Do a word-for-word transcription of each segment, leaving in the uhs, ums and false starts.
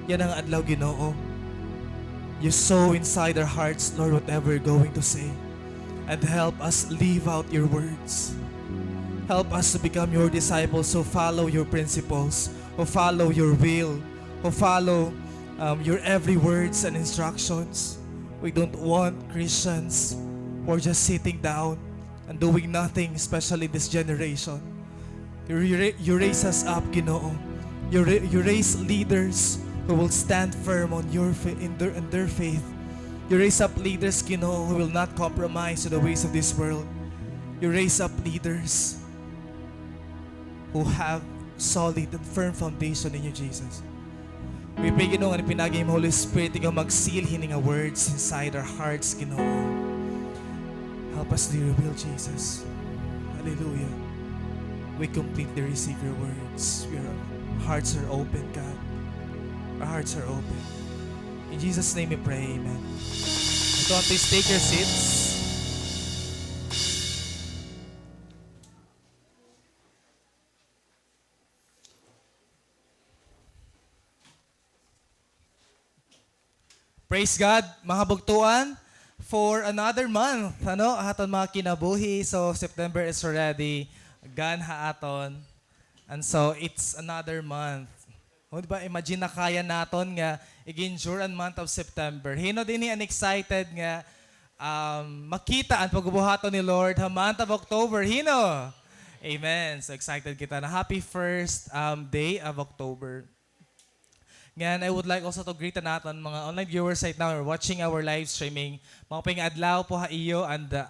yana nga adlaw, Ginoo. You sow inside our hearts, Lord, whatever you're going to say. And help us live out your words. Help us to become your disciples who follow your principles, who follow your will, who follow, um, your every words and instructions. We don't want Christians who are just sitting down and doing nothing, especially this generation. You, ra- you raise us up, Ginoo. You, ra- you raise leaders who will stand firm on your fa- in, their, in their faith. You raise up leaders, Ginoo, who will not compromise to the ways of this world. You raise up leaders who have solid and firm foundation in you, Jesus. We pray, Ginoo, nga pinaagi mo, Holy Spirit, ikaw mag-seal hini nga words inside our hearts, Ginoo. Help us do your will, Jesus. Hallelujah. We completely receive your words. We are, hearts are open, God. Our hearts are open. In Jesus' name we pray, amen. So, please take your seats. Praise God, mga kabugtoan, for another month, ano, aton mga kinabuhi. So, September is already gone ha aton. And so, it's another month. O, di ba, imagine na kaya naton nga ig-endure an month of September. Hin-o dinhi an excited nga, um, makita an pagbubuhaton ni Lord ha month of October? Hin-o? Amen. So excited kita na. Happy first, um, day of October. Ngan, I would like also to greet an aton mga online viewers right now who are watching our live streaming. Maupay nga adlaw po ha iyo, and, uh,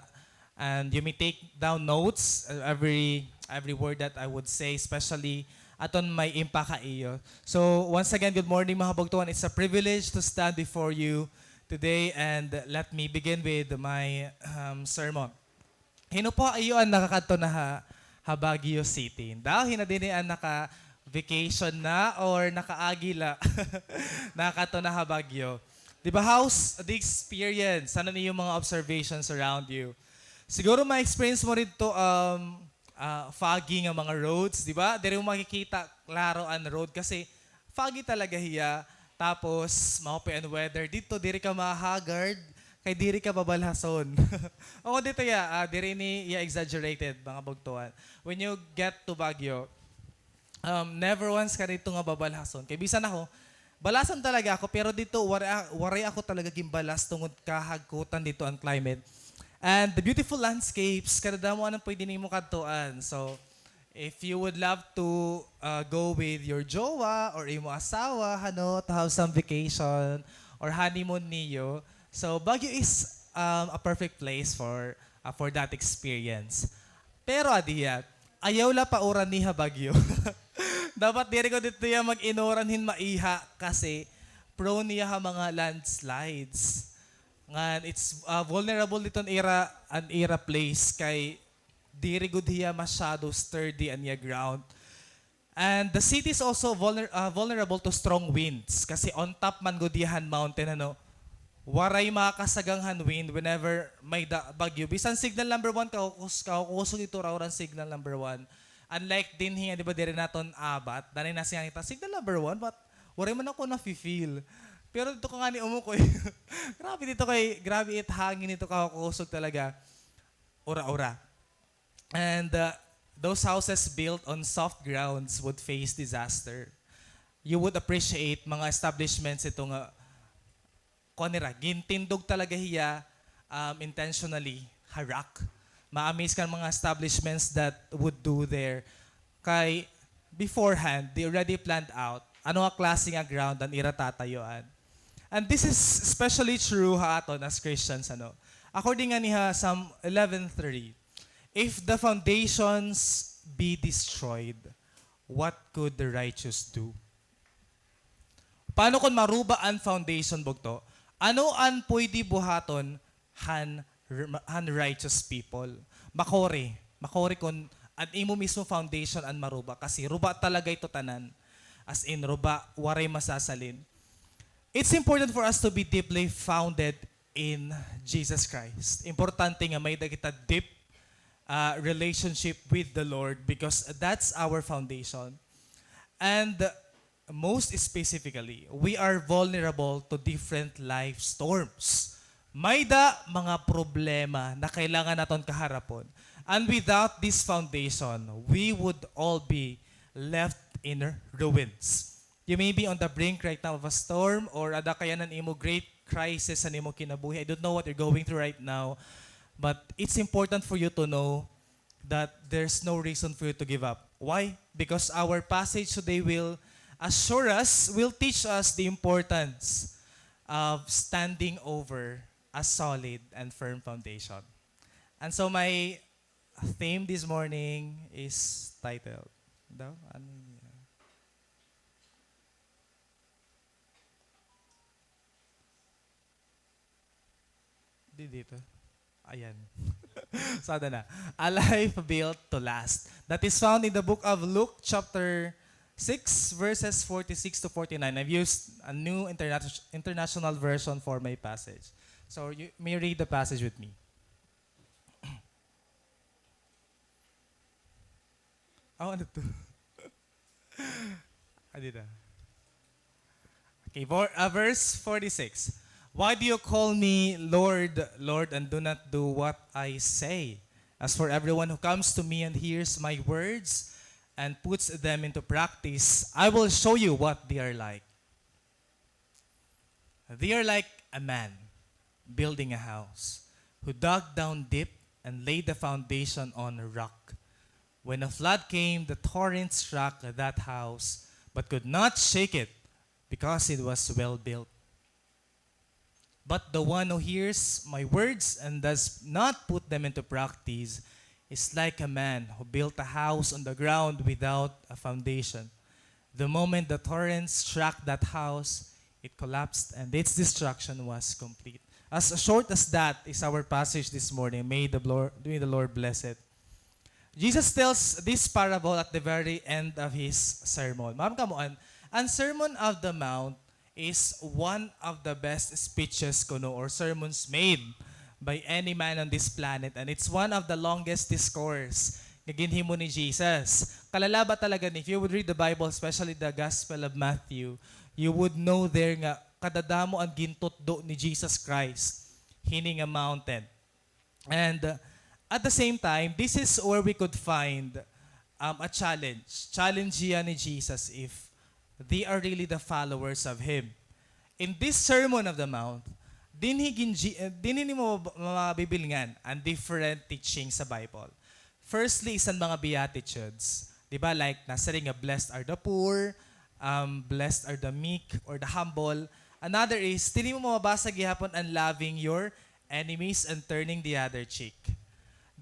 and you may take down notes, uh, every, every word that I would say, especially aton may impact ha iyo. So, once again, good morning, mga kabugtoan. It's a privilege to stand before you today, and let me begin with my, um, sermon. Hin-o po ha iyo an nakakadto na ha, ha Baguio City? Daw, hin-o dinhi an naka-vacation na or nakaagi la? Nakakadto na ha Baguio. Di ba, how's the experience? Ano an iyo mga observations around you? Siguro ma-experience mo didto, um, ah, foggy nga mga roads, di ba? Diri mo makikita klaro an road kasi foggy talaga hiya. Tapos, maupay an weather. Didto, diri ka mahagard, kay diri ka babalhason. O, didto hiya, ah, diri ni hiya exaggerated, mga bugtoan. When you get to Baguio, um, never once ka didto nga babalhason. Kay bisan ako, balhason talaga ako, pero didto, waray a-, waray ako talaga ginbalhas tungod kahagkutan didto an climate. And the beautiful landscapes, kadamo-damo an pwede nimo kadtuan. So, if you would love to, uh, go with your jowa or imo asawa, ano, to have some vacation or honeymoon niyo, so Baguio is, um, a perfect place for, uh, for that experience. Pero, adi hiya, ayaw la pauran niya Baguio. Dapat diri ko didto hiya mag-inuran hin maiha kasi prone hiya ha mga landslides. Ngan, it's, uh, vulnerable didto an ira, an ira place kay diri gud hiya masyado sturdy an iya ground. And the city is also vulner-, uh, vulnerable to strong winds kasi on top man gud hiya han mountain, ano. Waray makakasagang han wind whenever may da-, bagyo. Bisan signal number one, kahukus-, kahukusog ito ra uran signal number one. Unlike dinhi nga, di ba, diri naton abat, danay nasiya kita, signal number one, but waray man ako nafi-feel. Pero didto ka ngani umukoy. Grabe didto kay, grabe it hangin didto, kahukusog talaga. Ura-ura. And, uh, those houses built on soft grounds would face disaster. You would appreciate mga establishments ito nga, kuan nira, gintindog talaga hiya, um, intentionally, ha rock. Ma-amaze ka mga establishments that would do there. Kay, beforehand, they already planned out ano nga klase nga ground an ira tatayuan. And this is especially true ha aton as Christians, ano. According ngani ha Psalm eleven three, "If the foundations be destroyed, what could the righteous do?" Paano kon maruba an foundation, bugto? Ano an pwede buhaton han, han righteous people? Makuri. Makuri kon an imo mismo foundation an maruba. Kasi ruba talaga ito tanan. As in, ruba, waray masasalin. It's important for us to be deeply founded in Jesus Christ. Importante nga may-ada kita deep, ah, relationship with the Lord because that's our foundation. And Most specifically, we are vulnerable to different life storms. May-ada mga problema na kailangan naton kaharapon. And without this foundation, we would all be left in ruins. You may be on the brink right now of a storm, or ada ka yana han imo great crisis han imo kinabuhi. I don't know what you're going through right now, but it's important for you to know that there's no reason for you to give up. Why? Because our passage today will assure us, will teach us the importance of standing over a solid and firm foundation. And so my theme this morning is titled, daw, ano yun? Di dito. Ayan. Sada na. A life built to last. That is found in the book of Luke, chapter six, verses forty-six to forty-nine. I've used a new interna-, international version for my passage. So you may read the passage with me. Oh, ano to? Ah, dito. Okay, ver-, uh, verse forty-six. "Why do you call me Lord, Lord, and do not do what I say? As for everyone who comes to me and hears my words and puts them into practice, I will show you what they are like." They are like a man building a house who dug down deep and laid the foundation on a rock. When a flood came, the torrent struck that house, but could not shake it because it was well built. But the one who hears my words and does not put them into practice is like a man who built a house on the ground without a foundation. The moment the torrent struck that house, it collapsed and its destruction was complete. As short as that is our passage this morning, may the Lord, may the Lord bless it. Jesus tells this parable at the very end of his sermon. Maaram kamo, an, an Sermon of the Mount is one of the best speeches kuno or sermons made by any man on this planet, and it's one of the longest discourse nga ginhimo ni Jesus. Kalalaba talaga ni, if you would read the Bible, especially the Gospel of Matthew, you would know there nga kadadamo an gintutdo ni Jesus Christ hini nga mountain. And, uh, at the same time, this is where we could find, um, a challenge. Challenge hiya ni Jesus if they are really the followers of Him. In this Sermon of the Mount, dinhi ginji-, eh, dinhi nimo mab-, mabibilngan an different teachings sa Bible. Firstly is an mga Beatitudes. Di ba, like, nasiring nga, "Blessed are the poor," um, "Blessed are the meek," or the humble. Another is, dinhi mo mababasa gihapon an "Loving your enemies and turning the other cheek."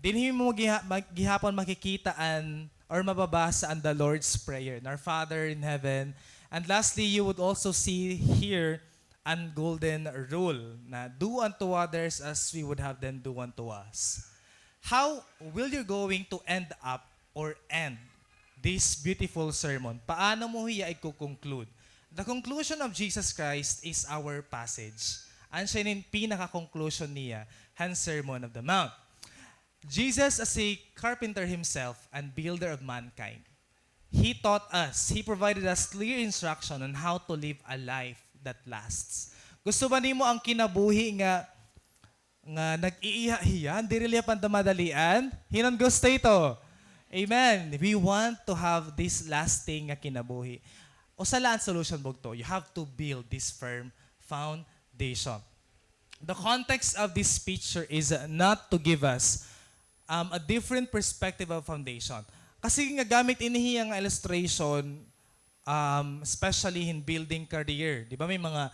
Dinhi mo giha-, mag-, gihapon makikita an, or mababasa an the Lord's Prayer, "Our Father in heaven." And lastly, you would also see here an golden rule na, "Do unto others as we would have them do unto us." How will you going to end up or end this beautiful sermon? Paano mo hiya iko-conclude? The conclusion of Jesus Christ is our passage. An siya inin pinaka-conclusion niya han Sermon of the Mount. Jesus, as a carpenter himself and builder of mankind, He taught us, He provided us clear instruction on how to live a life that lasts. Gusto ba nimo an kinabuhi nga, nga nag-iiha hiya, diri la hiya pandamadalian? Hin-o an gusto ito? Amen. We want to have this lasting nga kinabuhi. Usa la an solution, bugto. You have to build this firm foundation. The context of this picture is, uh, not to give us, um, a different perspective of foundation. Kasi nga gamit ini hiya nga illustration, um, especially in building career. Di ba may mga,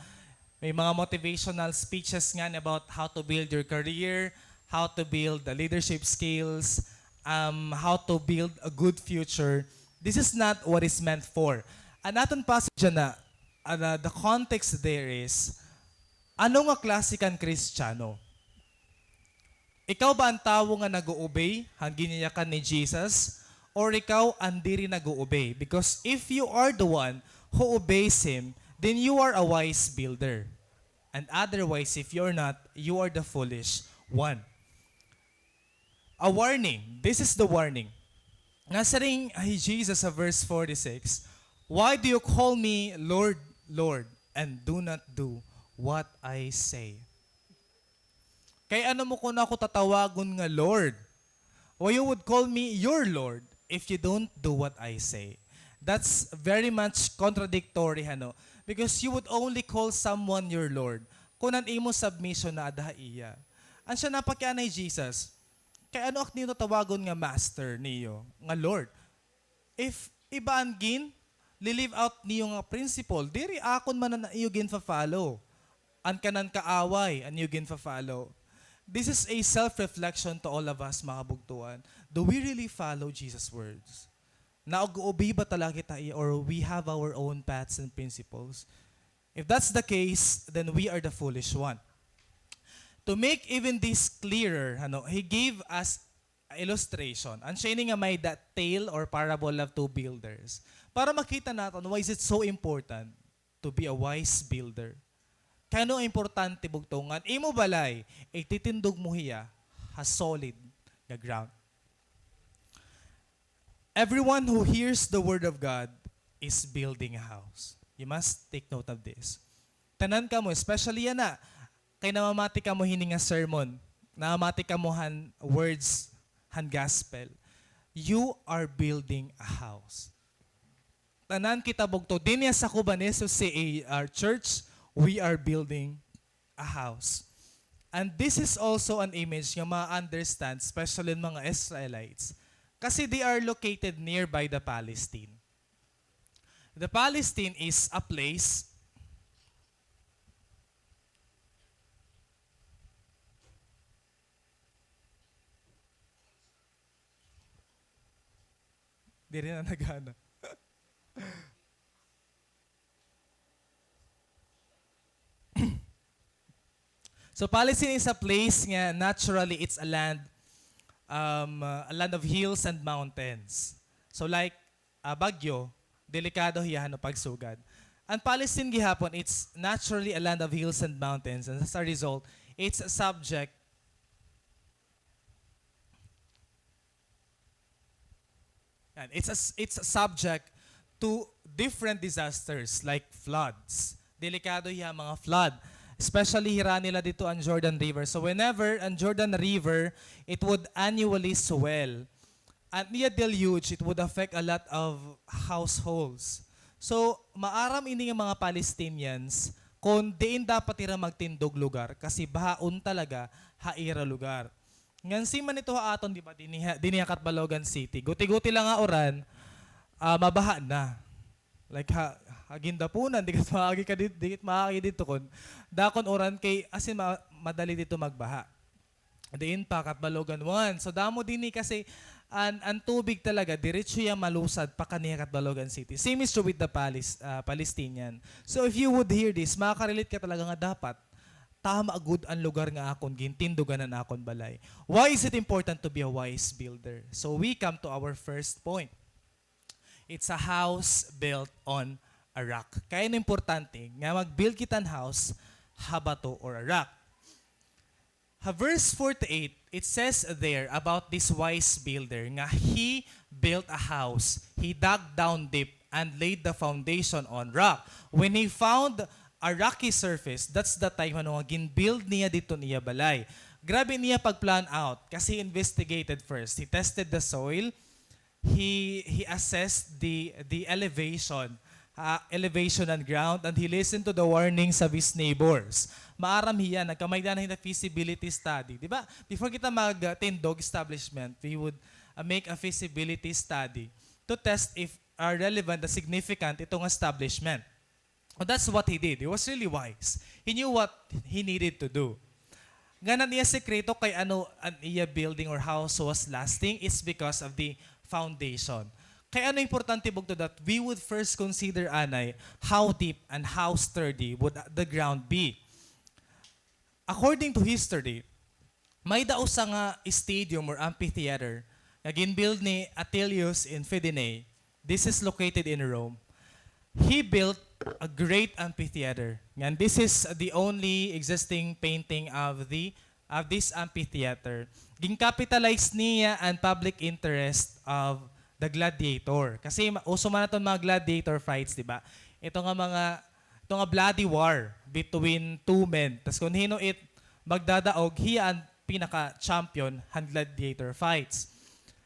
may mga motivational speeches nga about how to build your career, how to build the leadership skills, um, how to build a good future. This is not what is meant for. An aton passage na, uh, the context there is, ano nga klase kan Kristiyano? Ikaw ba an tawo nga nag-o-obey han ginyayakan ni Jesus, or ikaw an diri nag-o-obey? Because if you are the one who obeys Him, then you are a wise builder. And otherwise, if you're not, you are the foolish one. A warning. This is the warning. Nasiring hi Jesus sa verse forty-six, "Why do you call me Lord, Lord, and do not do what I say?" Kay ano mo kuno ako tatawagon nga Lord? Why you would call me your Lord if you don't do what I say? That's very much contradictory, hano? Because you would only call someone your Lord kon an imo submission naada ha iya. An siya napakiana hi Jesus, "Kay ano ak niyo tatawagon nga master niyo, nga Lord? If iba an gin, li-live out niyo nga principle, diri akon man an iyo ginfa-follow. An kanan kaaway an iyo ginfa-follow." This is a self-reflection to all of us, mga kabugtuan. Do we really follow Jesus' words? Nag-uobi ba talaga kita iya, or we have our own paths and principles? If that's the case, then we are the foolish one. To make even this clearer, ano, he gave us illustration. An siya ini nga may that tale or parable of two builders. Para makita naton why is it so important to be a wise builder. Kay ano importante, bugto, nga an imo balay, ititindog mo hiya ha solid nga ground. Everyone who hears the word of God is building a house. You must take note of this. Tanan kamo, especially yana, kay namamati kamo hini nga sermon, namamati kamo han words han gospel. You are building a house. Tanan kita, bugto, dinhi ha Sakuban S O C A R Church, we are building a house. And this is also an image nga ma-understand, especially ng mga Israelites. Kasi they are located nearby the Palestine. The Palestine is a place Diri na nagana. So, Palestine is a place nga naturally it's a land, um, uh, a land of hills and mountains. So, like, uh, Baguio, delikado hiya han pagsugad. An Palestine gihapon, it's naturally a land of hills and mountains, and as a result, it's subject And it's a s-, it's subject to different disasters like floods. Delikado hiya mga flood. Especially hira nila dito an Jordan River. So whenever an Jordan River, it would annually swell. An iya deluge, it would affect a lot of households. So maaram ini nga mga Palestinians kon diin dapat hira magtindog lugar kasi bahaon talaga ha ira lugar. Ngan same man ito ha aton, di ba, dinhi ha, dinhi ha Catbalogan City. Guti-guti la nga uran, ah, mabaha na. Like, ha, ha gindapunan, di ka maagi ka did-, di ka maagi didto kon dakon uran kay, as in, ma-, madali didto magbaha. Diin pa, Catbalogan one. So, damo dinhi kasi an, an tubig talaga, diretso hiya malusad pa kanhi ha Catbalogan City. Same is true with the Palis-, ah, Palestinian. So, if you would hear this, makaka-relate ka talaga nga dapat tama gud an lugar nga akon gintindugan an akon balay. Why is it important to be a wise builder? So we come to our first point. It's a house built on a rock. Kay ano importante nga mag-build kita hin house ha bato or a rock? Ha verse forty-eight, it says there about this wise builder nga he built a house. He dug down deep and laid the foundation on rock. When he found a rocky surface, that's the time, ano, nga gin-build niya didto an iya balay. Grabe an iya pag-plan out kasi he investigated first. He tested the soil. He, he assessed the, the elevation, ah, elevation and ground, and he listened to the warnings of his neighbors. Maaram hiya, nagkamay-ada na hiya hin feasibility study. Di ba? Before kita magtindog establishment, we would, ah, make a feasibility study to test if are relevant and significant ito nga establishment. And that's what he did. He was really wise. He knew what he needed to do. Ngan an iya sekreto kay ano an iya building or house was lasting, it's because of the foundation. Kay ano importante, bugto, that we would first consider anay how deep and how sturdy would the ground be. According to history, may-ada usa nga stadium or amphitheater nga gin-build ni Atilius in Fidenae. This is located in Rome. He built a great amphitheater. Ngan this is the only existing painting of the, of this amphitheater. Gin-capitalize niya an public interest of the gladiator. Kasi ma-, uso man aton mga gladiator fights, di ba? Ito nga mga, ito nga bloody war between two men. Tas kung hino it magdadaog, hiya an pinaka-champion han gladiator fights.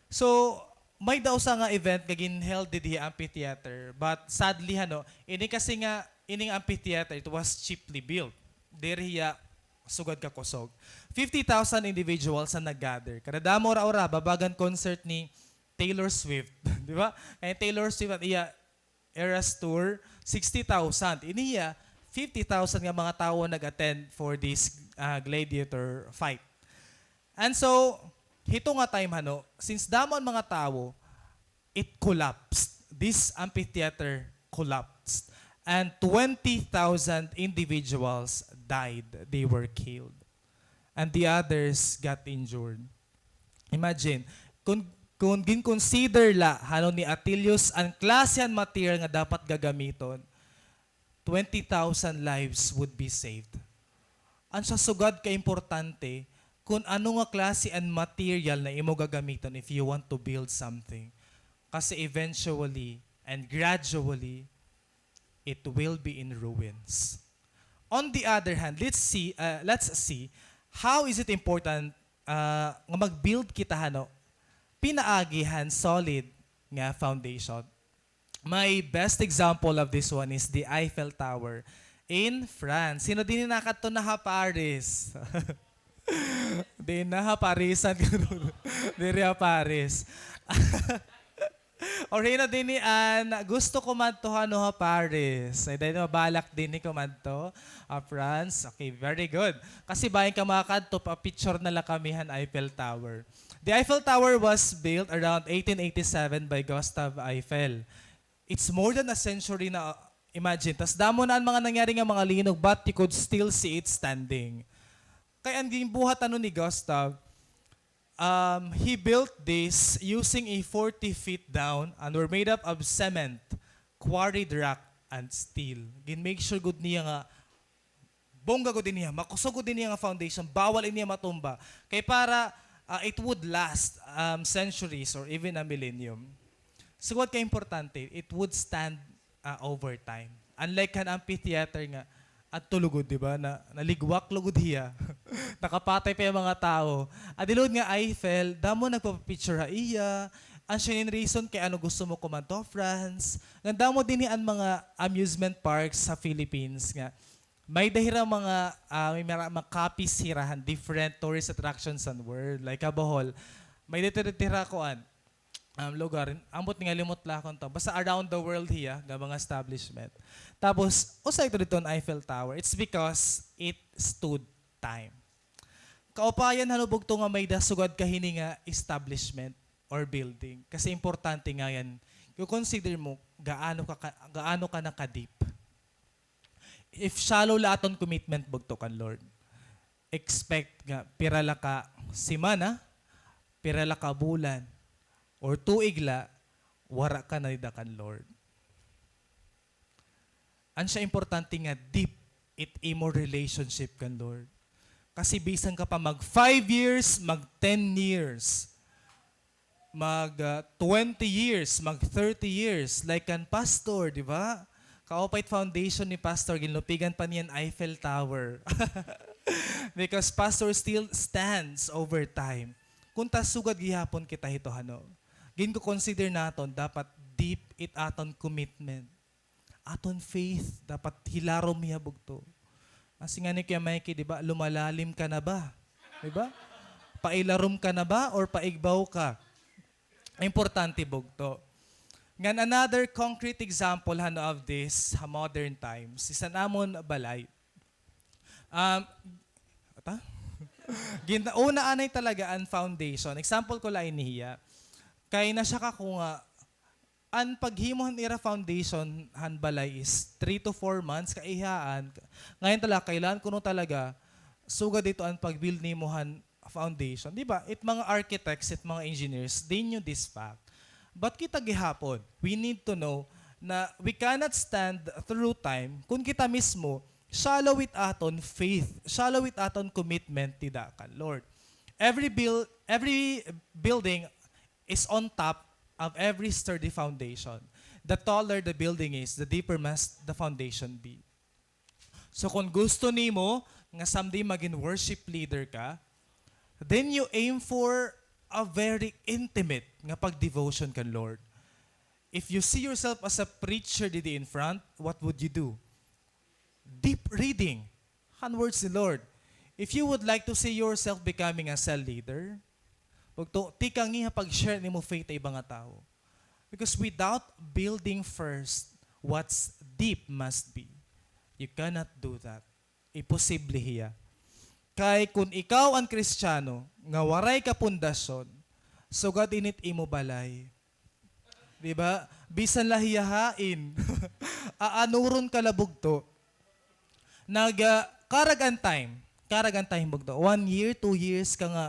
So, may da usa nga event nga gin-held didi ha amphitheater, but sadly, hano, ini kasi nga, ining amphitheater, it was cheaply built. Diri hiya sugad ka kusog. Fifty thousand individuals an nag-gather. Kadadamo ura-ura, babagan concert ni Taylor Swift. Di ba? Kay Taylor Swift, an iya Eras Tour, sixty thousand. Ini hiya, fifty thousand nga mga tawo nag-attend for this, ah, gladiator fight. And so, hito nga time, hano, since damo an mga tawo, it collapsed. This amphitheater collapsed. And twenty thousand individuals died. They were killed. And the others got injured. Imagine, kung, kung gin-consider la, hano, ni Atilius an klase han material nga dapat gagamiton, twenty thousand lives would be saved. An siya sugad ka importante, kung ano nga klase an material na imo gagamiton if you want to build something. Kasi eventually and gradually, it will be in ruins. On the other hand, let's see, uh, let's see, how is it important, uh, nga mag-build kita, hano, pinaagi han solid nga foundation. My best example of this one is the Eiffel Tower in France. Sino dinhi nakadto na ha Paris? Di na ha Parisan. Diri ha Paris. Or hino dinhi an gusto ko madto, hano, ha Paris? Ay, dahil mabalak dinhi ko madto ha France. Okay, very good. Kasi bahin ka makadto, pa-picture na la kami han Eiffel Tower. The Eiffel Tower was built around eighteen eighty-seven by Gustave Eiffel. It's more than a century na, imagine. Tas damo na an mga nangyari nga mga linog, but you could still see it standing. Kay an ginbuhat, ano, ni Gustave, um, he built this using a forty feet down and were made up of cement, quarried rock, and steel. Gin-make sure gud niya nga bongga gud ini, makusog gud ini nga foundation, bawal ini matumba. Kay para, ah, it would last, um, centuries or even a millennium. Sugad ka importante, it would stand, ah, over time. Unlike han amphitheater nga, adto lugod, di ba, na, naligwak lugod hiya. Nakapatay pa an mga tawo. Adi lugod nga Eiffel, damo nagpapapicture ha iya. An siya inin reason kay ano gusto mo kumadto ha France. Ngan damo dinhi an mga amusement parks sa Philippines nga may-ada hira mga, ah, may mara-, mga copies hira han different tourist attractions han world. Like ha Bohol, may-ada hira kuan, um, lugar, ambot nga limot la akon to. Basta around the world hiya nga mga establishment. Tapos, usa ito didto an Eiffel Tower. It's because it stood time. Kaupayan, hano, bugto, nga may-ada sugad ka hini nga establishment or building. Kasi importante nga yan. I-consider mo, gaano ka, ka, gaano ka na ka-deep. If shallow la aton commitment, bugto, kan Lord, expect nga pira la ka semana, pira la ka bulan, or tuig la, wara ka na dida kan Lord. An siya importante nga deep it imo relationship kan Lord. Kasi bisan ka pa mag five years, mag ten years, mag, ah, twenty years, mag thirty years, like kan Pastor, di ba? Kaupay it foundation ni Pastor, ginlupigan pa niya an Eiffel Tower. Because Pastor still stands over time. Kunta sugad gihapon kita hito, hano, ginko-consider naton, dapat deep it aton commitment. Aton faith, dapat hilarom hiya, bugto. An siring ngani ni Kuya Mikey, di ba? Lumalalim ka na ba? Di ba? Pailarom ka na ba or paigbaw ka? Importante, bugto. Ngan another concrete example, hano, of this ha modern times, is an amon balay. Um, ata? Gin-, una anay talaga an foundation. Example ko la ini hiya. Kay na-shock ako nga an paghimo han ira foundation han balay is three to four months kaihaan. Ngayon talaga, kailangan kuno talaga sugad didto an pag-build nimo han foundation. Di ba? It mga architects, it mga engineers, they knew this fact. But kita gihapon, we need to know na we cannot stand through time kung kita mismo shallow it aton faith, shallow it aton commitment dida kan Lord. Every buil-, every building is on top of every sturdy foundation. The taller the building is, the deeper must the foundation be. So kung gusto nimo nga someday magin worship leader ka, then you aim for a very intimate nga pag-devotion kan Lord. If you see yourself as a preacher didi in front, what would you do? Deep reading han words ni Lord. If you would like to see yourself becoming a cell leader, bugto, tikangi ha pag-share nimo faith ha iba nga tawo. Because without building first what's deep must be, you cannot do that. Imposible hiya. Kay kun ikaw an Kristiyano nga waray ka pundasyon, sugad ini it imo balay. Di ba? Bisan la hiya hain, aanuron ka la bugto. Nag, ah, karag an time. Karag an time bugto. One year, two years ka nga,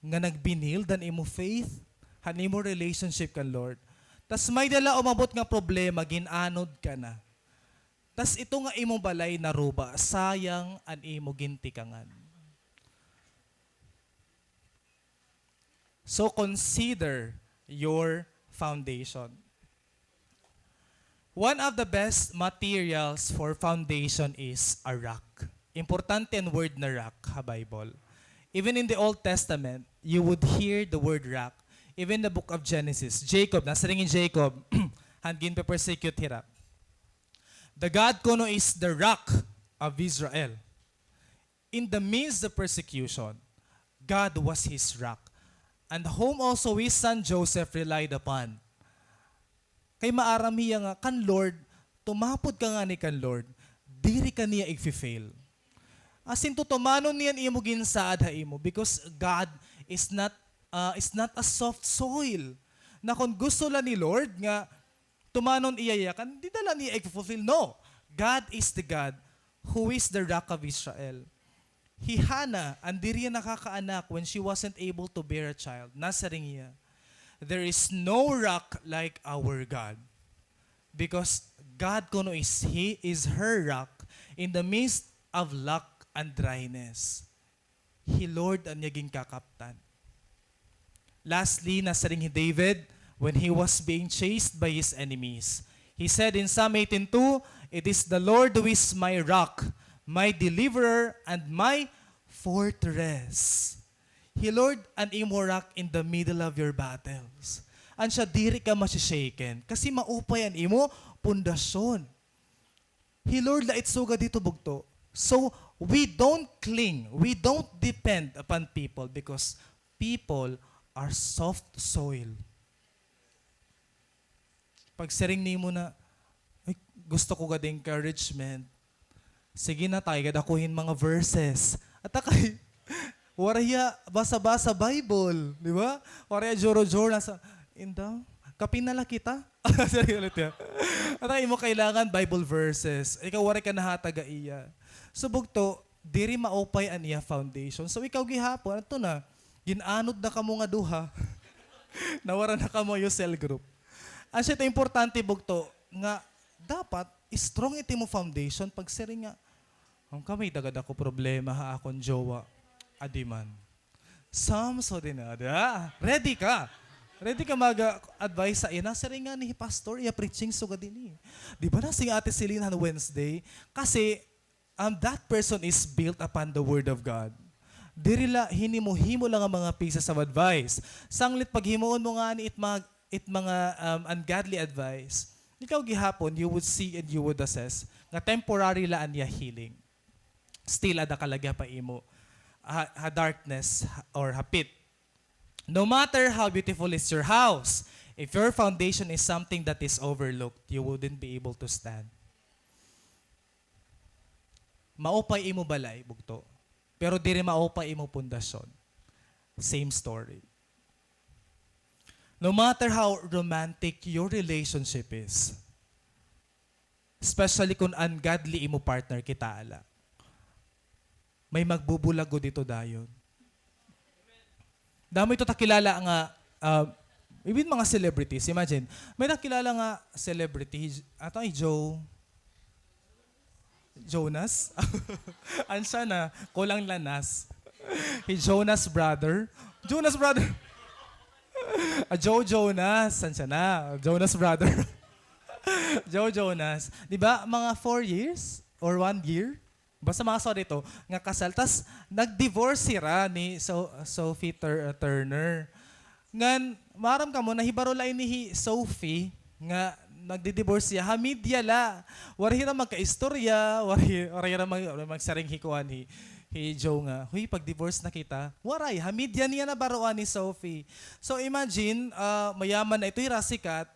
nga nag-build han imo faith, han imo relationship kan Lord. Tas may-ada la umabot nga problema, gin-anod ka na. Tas ito nga imo balay naruba, sayang an imo gintikangan. So consider your foundation. One of the best materials for foundation is a rock. Importante an word na rock ha Bible. Even in the Old Testament, you would hear the word rock. Even the book of Genesis, Jacob, nasiring hi Jacob, han ginpe-persecute hira. The God kuno is the rock of Israel. In the midst of persecution, God was his rock, and whom also his son Joseph relied upon. Kay maaram hiya nga kan Lord, tumapod ka ngani kan Lord, diri ka niya igfi-fail. As in, tutumanon niya an imo ginsaad ha imo, because God is not, ah, is not a soft soil. Na kon gusto la ni Lord nga tumanon iya yakan, dida la niya igfu-fulfill. No. God is the God who is the rock of Israel. Hi Hannah, an diri hiya nakakaanak when she wasn't able to bear a child, nasiring hiya, "There is no rock like our God." Because God kuno is, He is her rock in the midst of lack and dryness. Hi Lord an iya ginkakaptan. Lastly, nasiring hi David when he was being chased by his enemies. He said in Psalm eighteen two, "It is the Lord who is my rock, my deliverer, and my fortress." Hi Lord an imo rock in the middle of your battles. An siya diri ka masi-shaken kasi maupay an imo pundasyon. Hi Lord la it sugad hito, bugto. So, we don't cling, we don't depend upon people because people are soft soil. Pagsiring nimo na, "Ay, gusto ko gad encouragement." Sige na, taga gad ako hin mga verses. At akay, waray hiya basa-basa Bible, di ba? Waray hiya juro-juro, nasa, "Inda, kape na la kita." Sari ulit hiya. At ang imo kailangan Bible verses. Ikaw waray ka nahatag ha iya. So, bugto, diri maupay an iya foundation. So, ikaw gihapon, adto na, gin-anod na kamo nga duha. Nawara na kamo ha iyo cell group. Asya ito importante, bugto, nga dapat strong it imo foundation. Pagsiring nga, "Hangka may-ada gad ako problema ha akon jowa." Adi man. Samsudin, adi, ah, ready ka. Ready ka mag, ah, advice ha iya. Nasiring ngani hi pastor, iya preaching sugad ini. Di ba nasiring Ate Celine han Wednesday? Kasi, um, that person is built upon the word of God. Diri la hinimo-himo la nga mga pieces of advice. Sanglit paghimuon mo ngani it mga, it mga, um, ungodly advice, ikaw gihapon, you would see and you would assess nga temporary la an iya healing. Still, ada ka la gihap ha imo, ha, ha darkness, ha, or ha pit. No matter how beautiful is your house, if your foundation is something that is overlooked, you wouldn't be able to stand. Maupay imo balay, bugto, pero diri maupay imo pundasyon. Same story. No matter how romantic your relationship is, especially kun ungodly imo partner, kitaa la. May magbubulag gud ito dayon. Damo ito ta kilala nga, ah, even mga celebrities. Imagine, may nakilala nga celebrity, hi, ato hi Joe, Jonas? Ansya na, kulang la Nas. Hi Jonas Brother. Jonas Brother. Ah, Joe Jonas, san siya na? Jonas Brother. Joe Jonas. Di ba, mga four years or one year? Basta mga asawa dito, nga kasal. Tas, nag-divorce sira ni So-, Sophie Tur-, Turner. Ngan, maaram kamo, nahibaro la ini hi Sophie, nga nagdi-divorce siya. Ha media la. Waray hira magkaistorya, waray, waray hira mag-, magsiring hi kuan hi, hi Joe nga, "Huy, pag-divorce na kita." Waray, ha media niya nabaroan ni Sophie. So, imagine, ah, mayaman na ito, hira sikat,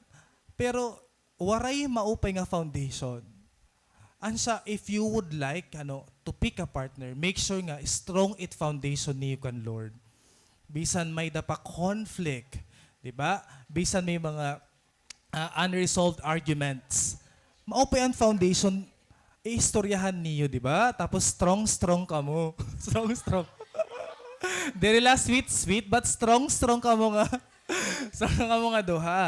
pero waray maupay nga foundation. Asya, if you would like, ano, to pick a partner, make sure nga strong it foundation niyo kan Lord. Bisan may-ada pa conflict, di ba? Bisan may mga, ah, unresolved arguments, maupay an foundation, iistoryahan niyo, di ba? Tapos strong, strong kamo. Strong, strong. Diri la sweet, sweet, but strong, strong kamo nga. Strong kamo nga duha.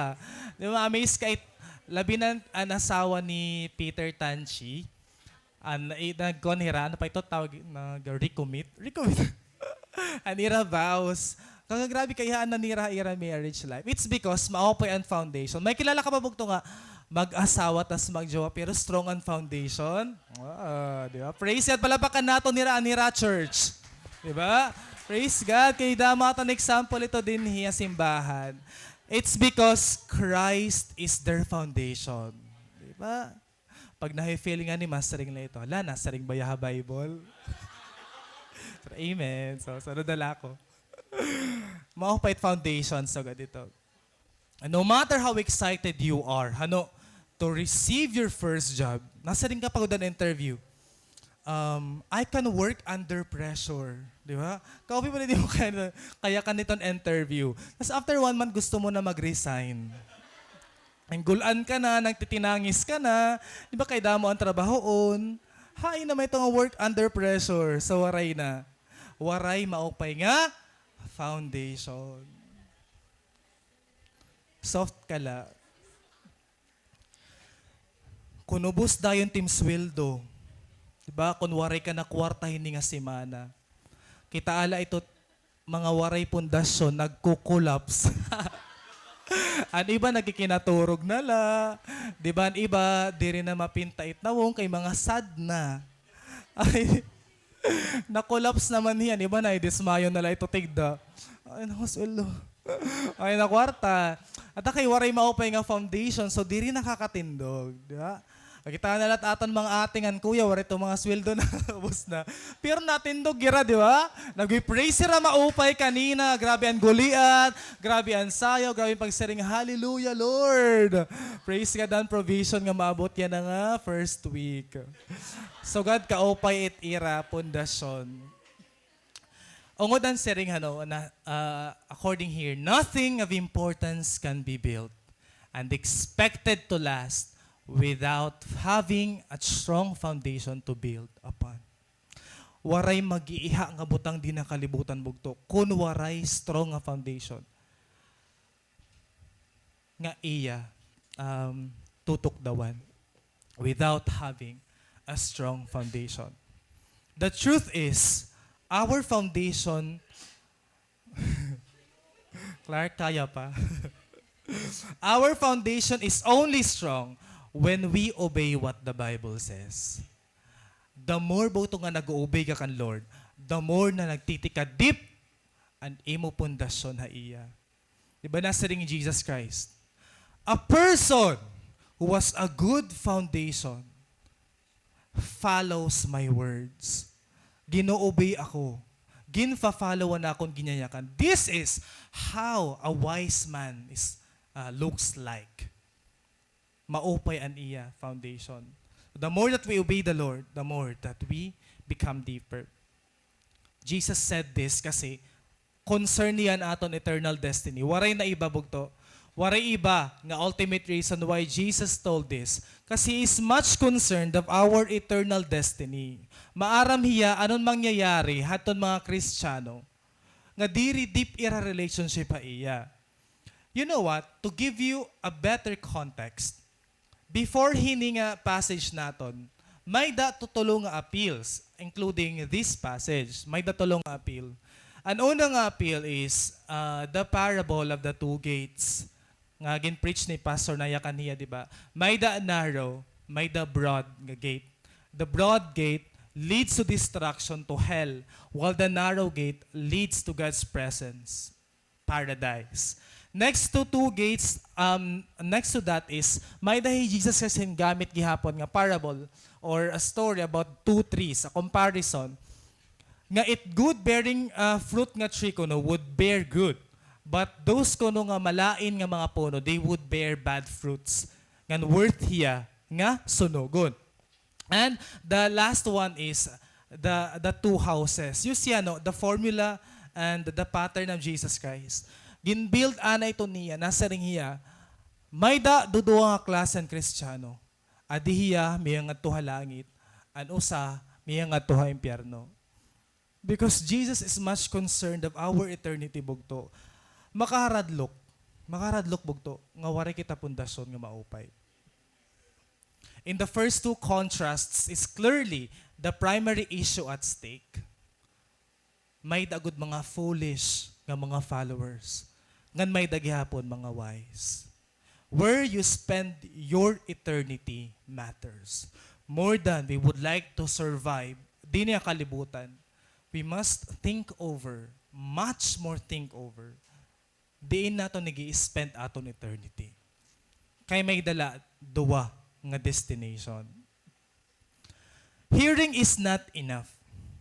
Di ba, amaze ka it-, labi na an asawa ni Peter Tanchi. An, eh, nagkuan hira, ano pa ito tawag, nag-recommit? Recommit. An ira vows. Kaya grabe kaihaan na nira ira marriage life. It's because maupay an foundation. May kilala ka ba, bugto, nga mag-asawa tas magjowa pero strong an foundation? Ah, di ba? Praise God. Palakpakan naton nira an ira church. Di ba? Praise God. Kay damo aton example ito dinhi ha simbahan. It's because Christ is their foundation. Di ba? Pag nahi-feel ngani, masiring la ito, "Hala, nasiring baya ha Bible?" Pero amen. So, sunod na la ako. Maupay it foundation, sugad ito. No matter how excited you are, ano, to receive your first job, nasiring ka pa gud han interview, um, "I can work under pressure." Di ba? Kaupay man ini mo kaya, kaya kan iton interview. Tas after one month, gusto mo na mag-resign. Nanggul-an ka na, nagtitinangis ka na, di ba, kay damo an trabahoon. Hain na man ito nga work under pressure, so waray na. Waray maupay nga foundation. Soft ka la. Kon ubos dayon it im sweldo, di ba, kon waray ka na kwarta hini nga semana, kitaa la ito, mga waray pundasyon, nagko-collapse. An iba nagkikinaturog na la. Di ba, an iba, diri na mapinta it nawong kay mga sad na. Ay, na-collapse naman hiya. An iba nadismayo na la ito, tigda. Ay, naku, sweldo. Ay, na kwarta. At kay waray maupay nga foundation, so diri nakakatindog, di ba? Makita na la it aton mga ate ngan kuya, waray ito mga sweldo na, ubos na. Pero natindog hira, di ba? Nagwi-praise hira maupay kanina, grabe an guliat, grabe an sayaw, grabe an pagsiring, "Hallelujah, Lord!" Praise God, an provision nga maabot yana nga first week. Sugad kaupay it ira pundasyon. Ungod an siring, ano, na, ah, according here, nothing of importance can be built and expected to last without having a strong foundation to build upon. Waray mag-iiha nga butang dinhi ha kalibutan, bugto, kon waray strong nga foundation nga iya, um, tutukdawan without having a strong foundation. The truth is, our foundation, Clark, kaya pa? Our foundation is only strong when we obey what the Bible says. The more, bugto, nga nag-o-obey ka kan Lord, the more na nagtitikadip an imo pundasyon ha iya. Di ba nasiring ni Jesus Christ, "A person who has a good foundation follows my words." Gin-oobey ako. Ginfa-follow an akon ginyayakan. This is how a wise man is, ah, looks like. Maupay an iya foundation. The more that we obey the Lord, the more that we become deeper. Jesus said this kasi concern niya an aton eternal destiny. Waray na iba, bugto. Waray iba nga ultimate reason why Jesus told this. Kasi He is much concerned of our eternal destiny. Maaram hiya ano an mangyayari hadton mga Kristiyano nga diri deep ira relationship ha iya. You know what? To give you a better context, before hini nga passage naton, may-ada tutulo nga appeals, including this passage. May-ada tulo nga appeal. An una nga appeal is, ah, the parable of the two gates nga gin-preach ni Pastor Naya kaniya, di ba? May the narrow, may the broad nga gate. The broad gate leads to destruction, to hell, while the narrow gate leads to God's presence, paradise. Next to two gates, um, next to that is, may-ada hi Jesus Christ hin gamit gihapon nga parable or a story about two trees, a comparison. Nga it good bearing, ah, fruit nga tree kuno would bear good, but those kuno nga malain nga mga puno, they would bear bad fruits. Ngan worth hiya nga sunugon. And the last one is the, the two houses. You see, ano, the formula and the pattern of Jesus Christ. Gin-build anay ito niya, nasiring hiya, may-ada duduha nga klase hin Kristiyano. Adi hiya miyangadto ha langit, an usa miyangadto ha impyerno. Because Jesus is much concerned of our eternity, bugto. Makaharadlok, makaharadlok, bugto, nga waray kita pundasyon nga maupay. In the first two contrasts is clearly the primary issue at stake. May-ada gud mga foolish nga mga followers, ngan may-ada gihapon mga wise. Where you spend your eternity matters. More than we would like to survive dinhi ha kalibutan, we must think over, much more think over, diin naton ig-i-spend aton eternity. Kay may-ada la duwa nga destination. Hearing is not enough.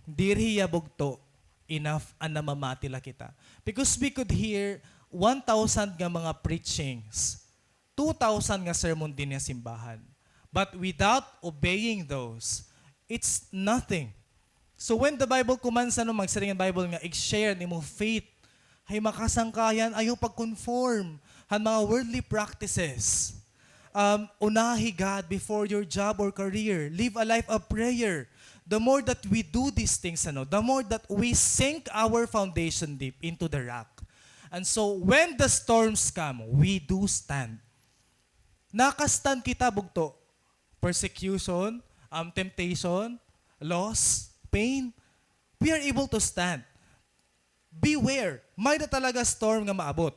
Diri hiya, bugto, enough an namamati la kita. Because we could hear one thousand nga mga preachings, two thousand nga sermon dinhi ha simbahan. But without obeying those, it's nothing. So when the Bible commands, ano, magsiring an Bible nga ig-share an imo faith ha imo kasangkayan, ayaw pag-conform han mga worldly practices. Um, unahi God before your job or career. Live a life of prayer. The more that we do these things, ano, the more that we sink our foundation deep into the rock. And so, when the storms come, we do stand. Naka-stand kita, bugto. Persecution, um, temptation, loss, pain. We are able to stand. Beware, may-ada talaga storm nga maabot.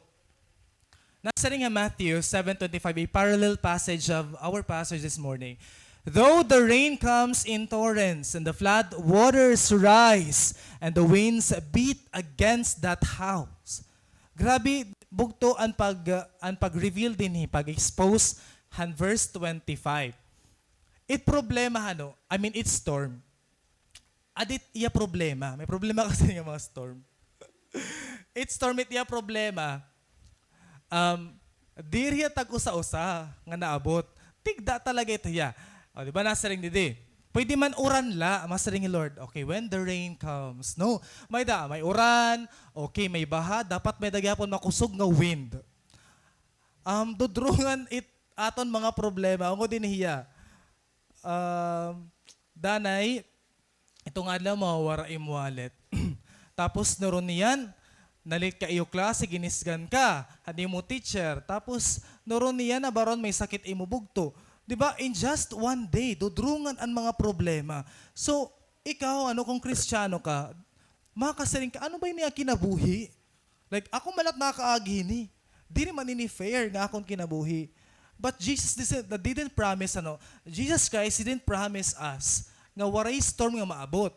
Nasiring ha Matthew seven twenty-five, a parallel passage of our passage this morning. Though the rain comes in torrents and the flood waters rise and the winds beat against that house. Grabe, bugto, an pag, an pag-reveal dinhi, pag-expose han verse twenty-five. It problema, ano, I mean, it storm. Adi it iya problema. May problema kasi nga mga storm. It storm, it iya problema. Um, diri hiya tag-usa-usa nga naabot. Tigda talaga ito hiya. O, di ba, nasiring didi? Pwede man uran la, masiring hi Lord. Okay, when the rain comes. No, may-ada, may uran, okay, may baha, dapat may-ada gihapon makusog nga wind. Um, dudrungan it aton mga problema. Ungod dinhi hiya. Um, danay, iton nga adlaw mawawara im wallet. Tapos nuron niyan, na-late ka iyo klase, ginisgan ka han imo teacher. Tapos nuron niyan, nabaron may sakit imo bugto. Di ba? In just one day, dudrungan an mga problema. So, ikaw, ano, kung Kristiyano ka, makasiring ka, ano ba ini nga kinabuhi? Like, ako man la it nakaagi hini. Diri man ini fair nga akon kinabuhi. But Jesus didn't, didn't promise, ano, Jesus Christ didn't promise us nga waray storm nga maabot.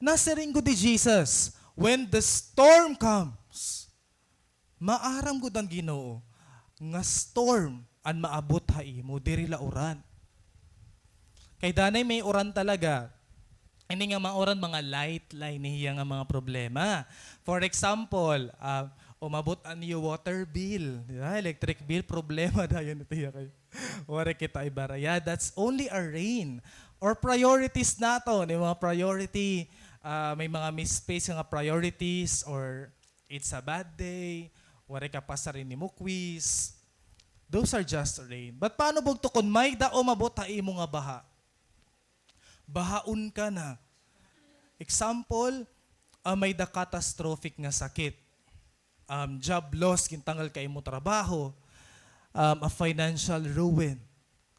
Nasiring gud ni Jesus, when the storm comes, maaram gud an Ginoo nga storm an maabot ha imo, diri la uran. Kay danay may uran talaga. Ini nga mga uran, mga light la ini hiya nga mga problema. For example, ah, umabot an iyo water bill, di ba? Electric bill, problema dayon ito hiya kay waray kita ibarayad. That's only a rain. Or priorities naton, yung mga priority, ah, may mga misplaced nga priorities, or it's a bad day, waray ka pasar hin imo quiz. Those are just rain. But paano bugto kon may-ada umabot ha imo nga baha? Bahaon ka na. Example, ah, may-ada catastrophic nga sakit. Um, job loss, gintanggal ka imo trabaho. Um, a financial ruin.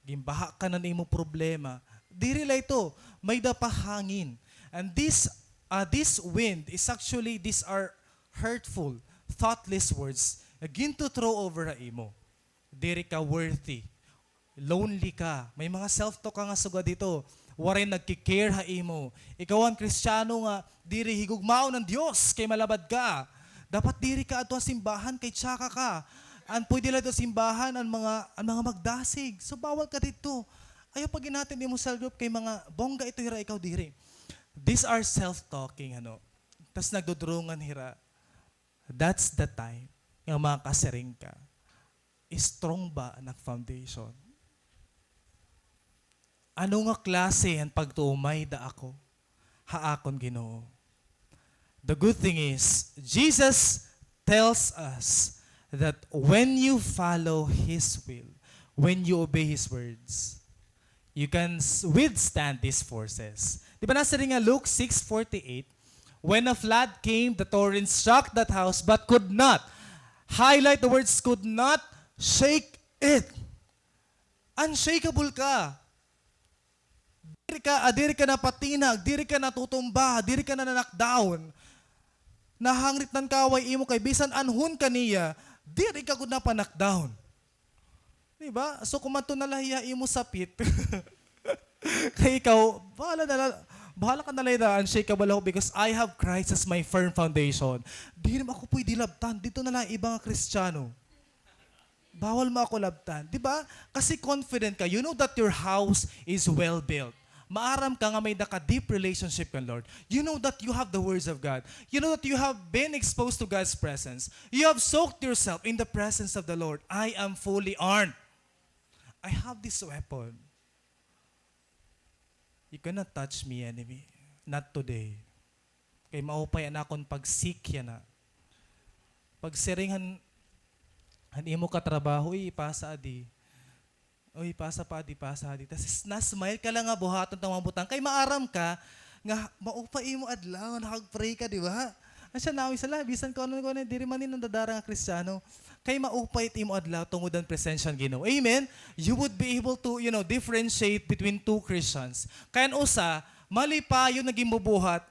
Ginbaha ka na han imo problema. Diri la ito, may-ada pa hangin. And this, ah, this wind is actually, these are hurtful, thoughtless words nga ginto-throw over ha imo. Diri ka worthy. Lonely ka. May mga self-talk ka nga sugad hito. Waray nagki-care ha imo. Ikaw an Kristiyano nga diri higugmaon an Dios kay malabad ka. Dapat diri ka adto ha simbahan kay tsaka ka. An pwede la adto ha simbahan an mga, an mga magdasig. So bawal ka didto. Ayaw paghinati an imo cell group kay mga bongga ito hira, ikaw diri. These are self-talking, ano. Tas nagdudurungan hira. That's the time nga makasiring ka, strong ba an ak foundation? Ano nga klase han pagtuo may-ada ako ha akon Ginoo? The good thing is, Jesus tells us that when you follow His will, when you obey His words, you can s-, withstand these forces. Di ba nasiring nga Luke six forty-eight, "When a flood came, the torrent struck that house, but could not," highlight the words, "could not shake it." Unshakable ka. Diri ka, ah, diri ka napatinag, diri ka natutumba, diri ka na-knock down. Nahangrit na an kaaway imo kay bisan anhon ka niya, diri ka gud napa-knock down. Di ba? So, kumadto na la hiya imo sapit. Kay ikaw, bahala na la, bahala ka na la, unshakable ako because I have Christ as my firm foundation. Diri mo ako pwede labtan. Didto na la iba nga Kristiyano. Bawal mo ako labtan. Di ba? Kasi confident ka. You know that your house is well built. Maaram ka nga may-ada ka deep relationship kan Lord. You know that you have the words of God. You know that you have been exposed to God's presence. You have soaked yourself in the presence of the Lord. I am fully armed. I have this weapon. You cannot touch me, enemy. Not today. Kay maupay an akon pag-seek yana. Pagsiring han, han imo katrabaho, "Uy, ipasa adi. Uy, ipasa pa adi, ipasa adi." Tas na-smile ka la nga buhaton it mga butang. Kay maaram ka nga maupay imo adlaw, nakag-pray ka, di ba? Asya na, uy, sala, bisan ko ano, ko ano, diri man ni nadadara nga Kristiyano. Kay maupay it imo adlaw tungod han presensya han Ginoo. Amen? You would be able to, you know, differentiate between two Christians. Kay an usa, malipayon nga ginbubuhat,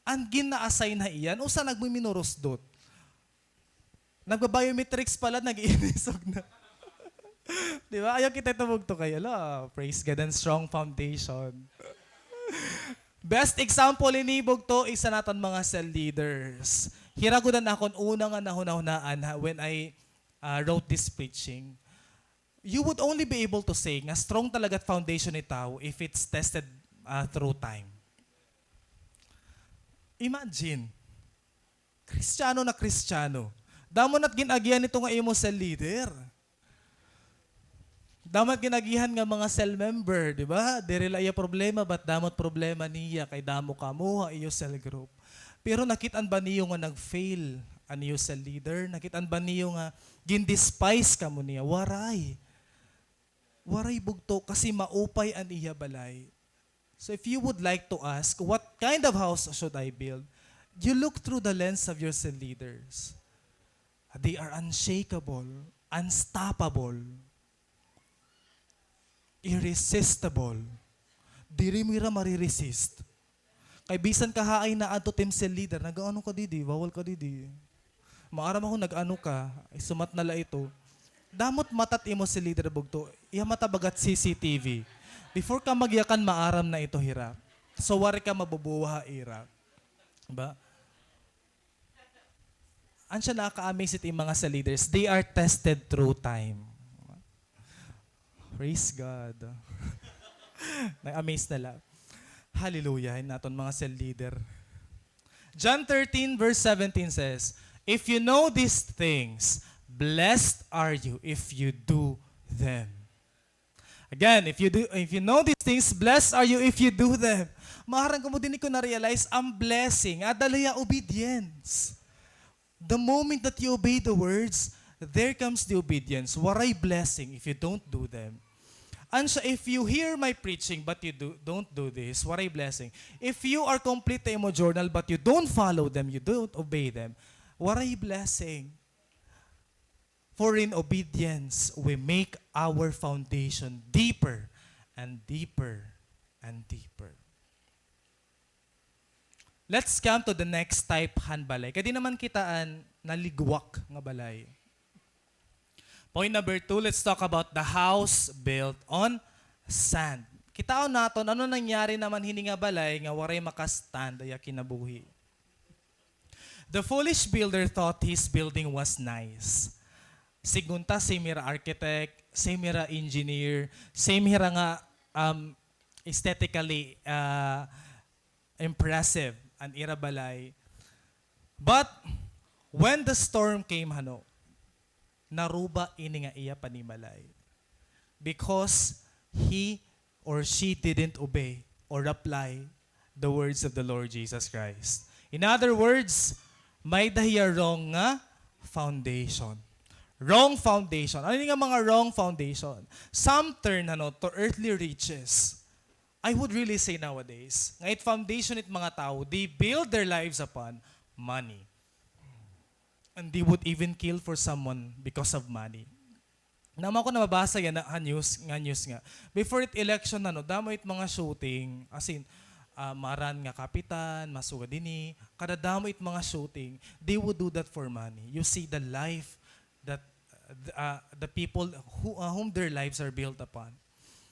an gin-a-assign ha iya, an usa nagmiminurusdot. Nagba-biometrics pa la, nag-iinisog na. Di ba? Ayaw kita ito bugto kay, ala, praise God, an strong foundation. Best example ini bugto, isa naton mga cell leaders. Hira gud an akon una nga nahunahunaan ha, when I, ah, wrote this preaching. You would only be able to say nga strong talaga it foundation ni tawo if it's tested, ah, through time. Imagine, Kristiyano na Kristiyano. Damo na it gin-agihan hito nga imo cell leader. Damo na it gin-agihan nga mga cell member, di ba? Diri la iya problema, but damo it problema niya, kay damo kamo ha iyo cell group. Pero nakit-an ba niyo nga nag-fail an iyo cell leader? Nakit-an ba niyo nga gin-despise kamo niya? Waray. Waray bugto, kasi maupay an iya balay. So if you would like to ask, "What kind of house should I build?" You look through the lens of your cell leaders. They are unshakable, unstoppable, irresistible. Diri mo hira mare-resist. Kay bisan kahain na adto it im cell leader, nag-aano ka didi, bawal ka didi. Maaram ako, nag-ano ka, isumat na la ito. Damo it mata it imo cell leader bugto, iya mata baga it C C T V. Before ka magyakan, maaram na ito hira. So, waray ka mabubuwa ha ira. Ba? Ano siya, nakaka-amaze it im mga cell leaders. They are tested through time. Praise God. Na-amaze na la. Hallelujah. Hin aton mga cell leader. John thirteen verse seventeen says, "If you know these things, blessed are you if you do them." Again, if you do, if you know these things, blessed are you if you do them. Maaram kamo, diri ko na-realize an blessing, ah, dala hiya obedience. The moment that you obey the words, there comes the obedience. Waray blessing if you don't do them. Ano siya, if you hear my preaching but you do, don't do this, waray blessing. If you are complete ha imo journal but you don't follow them, you don't obey them, waray blessing. For in obedience, we make our foundation deeper and deeper and deeper. Let's come to the next type han balay. Kadi naman kita an naligwak nga balay. Point number two, let's talk about the house built on sand. Kitaon naton, ano nangyari naman hini nga balay nga waray maka-stand iya kinabuhi. The foolish builder thought his building was nice. Signgon ta, same hira architect, same hira engineer, same hira nga, um, aesthetically, uh, impressive an ira balay. But when the storm came, hano, naruba ini nga iya panimalay. Because he or she didn't obey or apply the words of the Lord Jesus Christ. In other words, may-ada hiya wrong nga foundation. Wrong foundation. Ano ini nga mga wrong foundation? Some turn, ano, to earthly riches. I would really say nowadays, nga it foundation it mga tawo, they build their lives upon money. And they would even kill for someone because of money. Namo ako nababasa yana ha news, nga news nga. Before it election, ano, damo it mga shooting, as in, ah, maaram nga kapitan, masugad ini, kadadamo it mga shooting, they would do that for money. You see the life that, uh, the, uh, the people who, uh, whom their lives are built upon.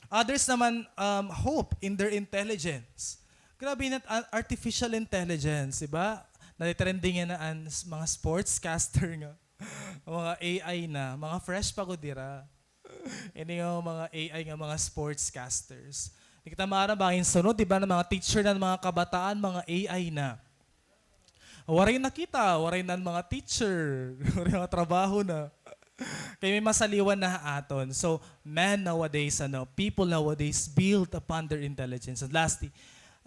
Others naman, um, hope in their intelligence. Grabe na, uh, artificial intelligence, di ba? Nalitrending yana an s-, mga sportscaster nga. Mga A I na, mga fresh pa gud dira. Ini nga mga A I nga mga sportscasters. Di kita maaram bangin sunod, di ba, nga mga teacher na, mga kabataan, mga A I na. Waray na kita, waray na an mga teacher, waray mga trabaho na. Kay may masaliwan na ha aton. So, man nowadays, ano, people nowadays build upon their intelligence. And lastly,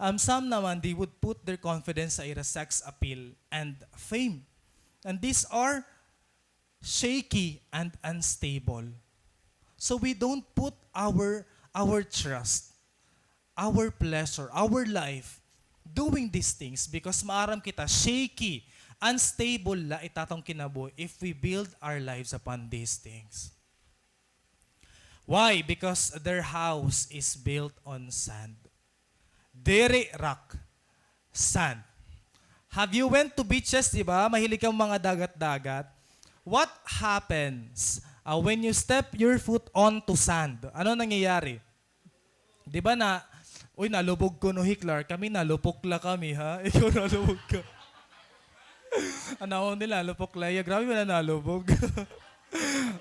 um, some naman, they would put their confidence sa ira sex appeal and fame. And these are shaky and unstable. So we don't put our, our trust, our pleasure, our life doing these things because maaram kita shaky, unstable la it aton kinabuhi if we build our lives upon these things. Why? Because their house is built on sand. Diri rock, sand. Have you went to beaches, di ba? Mahilig kang mga dagat-dagat. What happens, uh, when you step your foot onto sand? Ano nangyayari? Di ba na, "Uy, nalubog kuno hi Clark. Kami, nalupok la kami, ha? Ikaw, nalubog ka." Ano nila, lupok la hiya. Grabe man an nalubog.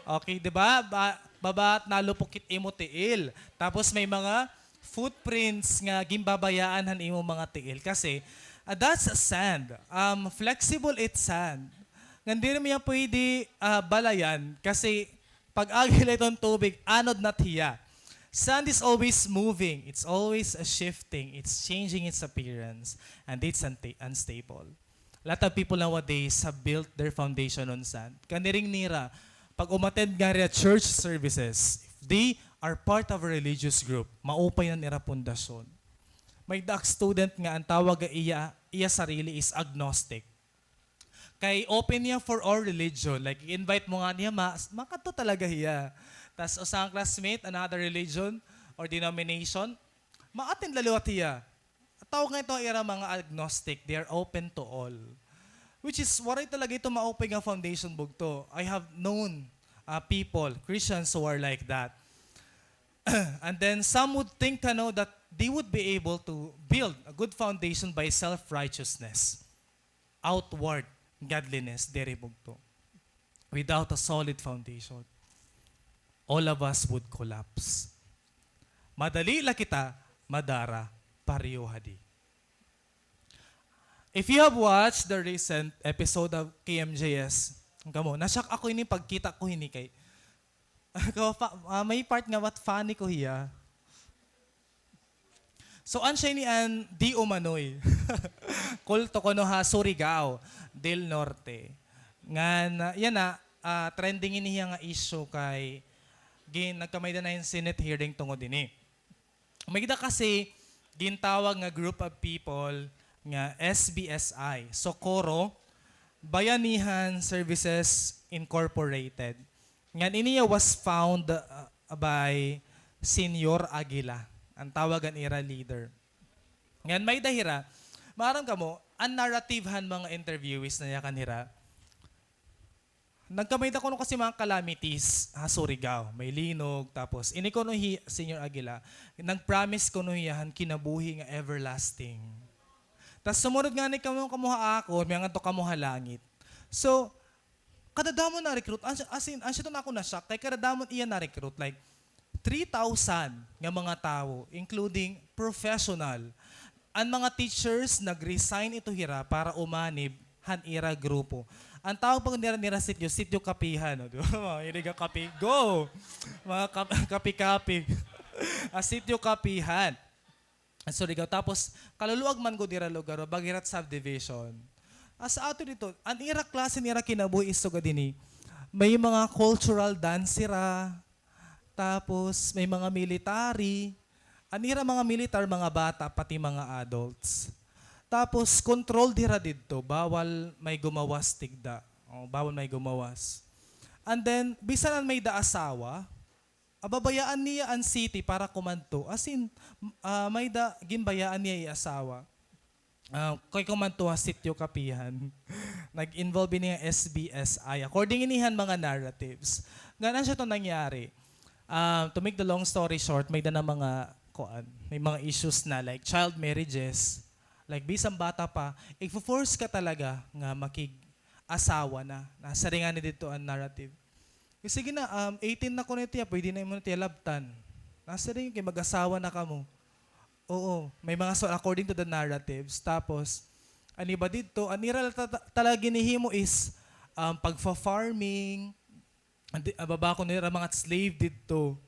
Okay, di ba? Ba-, baba it nalupok it imo tiil. Tapos may mga footprints nga ginbabayaan han imo mga tiil. Kasi, ah, that's sand. Um, flexible it sand. Nga diri mo hiya pwede, ah, balayan kasi pag-agi la iton tubig, anod na hiya. Sand is always moving. It's always, uh, shifting. It's changing its appearance. And it's unta-, unstable. A lot of people nowadays have built their foundation on sand. Kaniring nira, pag umattend nga nira church services, if they are part of a religious group, maupay na an ira pundasyon. May-ada ak student nga an tawag ha iya, iya sarili is agnostic. Kay open hiya for all religion. Like, i-invite mo ngani hiya, ma-, makadto talaga hiya. Tas usa nga classmate, another religion or denomination, ma-attend la liwat hiya. Tawag nga ito ira mga agnostic, they are open to all. Which is, waray talaga ito maupay nga foundation bugto. I have known, uh, people, Christians who are like that. And then some would think, ano, that they would be able to build a good foundation by self-righteousness, outward godliness, diri bugto. Without a solid foundation, all of us would collapse. Madali la kita madara, pareho hadi. If you have watched the recent episode of K M J S, kamo, na-shock ako ini pagkita ko hini kay, ah, may part nga what funny ko hiya. So, an siya ini an di umanoy. Kulto kuno ha Surigao del Norte. Ngan, ah, yana, ah, trending ini hiya nga issue kay gin-, nagkamay-ada na hin Senate hearing tungod hini. May-ada kasi gintawag nga group of people nga S B S I, Socorro Bayanihan Services Incorporated. Ngan ini was found, uh, by Senyor Aguila, an tawag an ira leader. Ngan may-ada hira, Maaram kamo, an narrative han mga interviewees na yakan hira, nagkamay-ada kuno kasi mga calamities ha Surigao. May linog, tapos ini kuno hi Señor Aguila, nag-promise kuno hiya han kinabuhi nga everlasting. Tas sumunod ngani kamo, kamo ha akon, may ngadto kamo ha langit. So, kadadamo na-recruit. As, as in, an siya to na ako na-shock. Kay kadadamo iya na-recruit. Like, three thousand nga mga tawo, including professional. An mga teachers, nag-resign ito hira para umanib han ira grupo. An tawag pa nira, nira sitio, sitio kapihan, no? Di ba? Mga hilig kape, go! Mga kap-, kape-kape. Ah, sitio kapihan. Ah, Surigao. Tapos, kaluluag man gud ira lugar, Baguirot Subdivision. Ah, sa ato dito, an ira klase nira kinabuhi is sugad ini. May mga cultural dance sira, tapos may mga military. An ira mga militar, mga bata, pati mga adults. Tapos, controlled hira didto, bawal may gumawas tigda. Oh, bawal may gumawas. And then, bisan an may-ada asawa, ah, babayaan niya an city para kumadto. As in, m-, ah, may-ada ginbayaan niya iya asawa. Ah, kay kumadto ha sitio kapihan. Nag-involve ini nga S B S I. According ini han mga narratives. Ngan, ano siya to nangyari? Ah, to make the long story short, may-ada na mga, kuan, may mga issues na, like, child marriages. Like, bisan bata pa, igfo-force ka talaga nga makig-asawa na. Nasiring ngani didto an narrative. Eh, sige na, um, eighteen na kuno tiya, pwede na imo na tiya labtan. Nasiring kay mag-asawa na kamo. Oo, may mga so, according to the narratives. Tapos, an iba didto, an ira la ta-, ta-, talaga ginhihimo is, um, pagfa-farming, an di-, ah, baba kuno nira mga slave didto.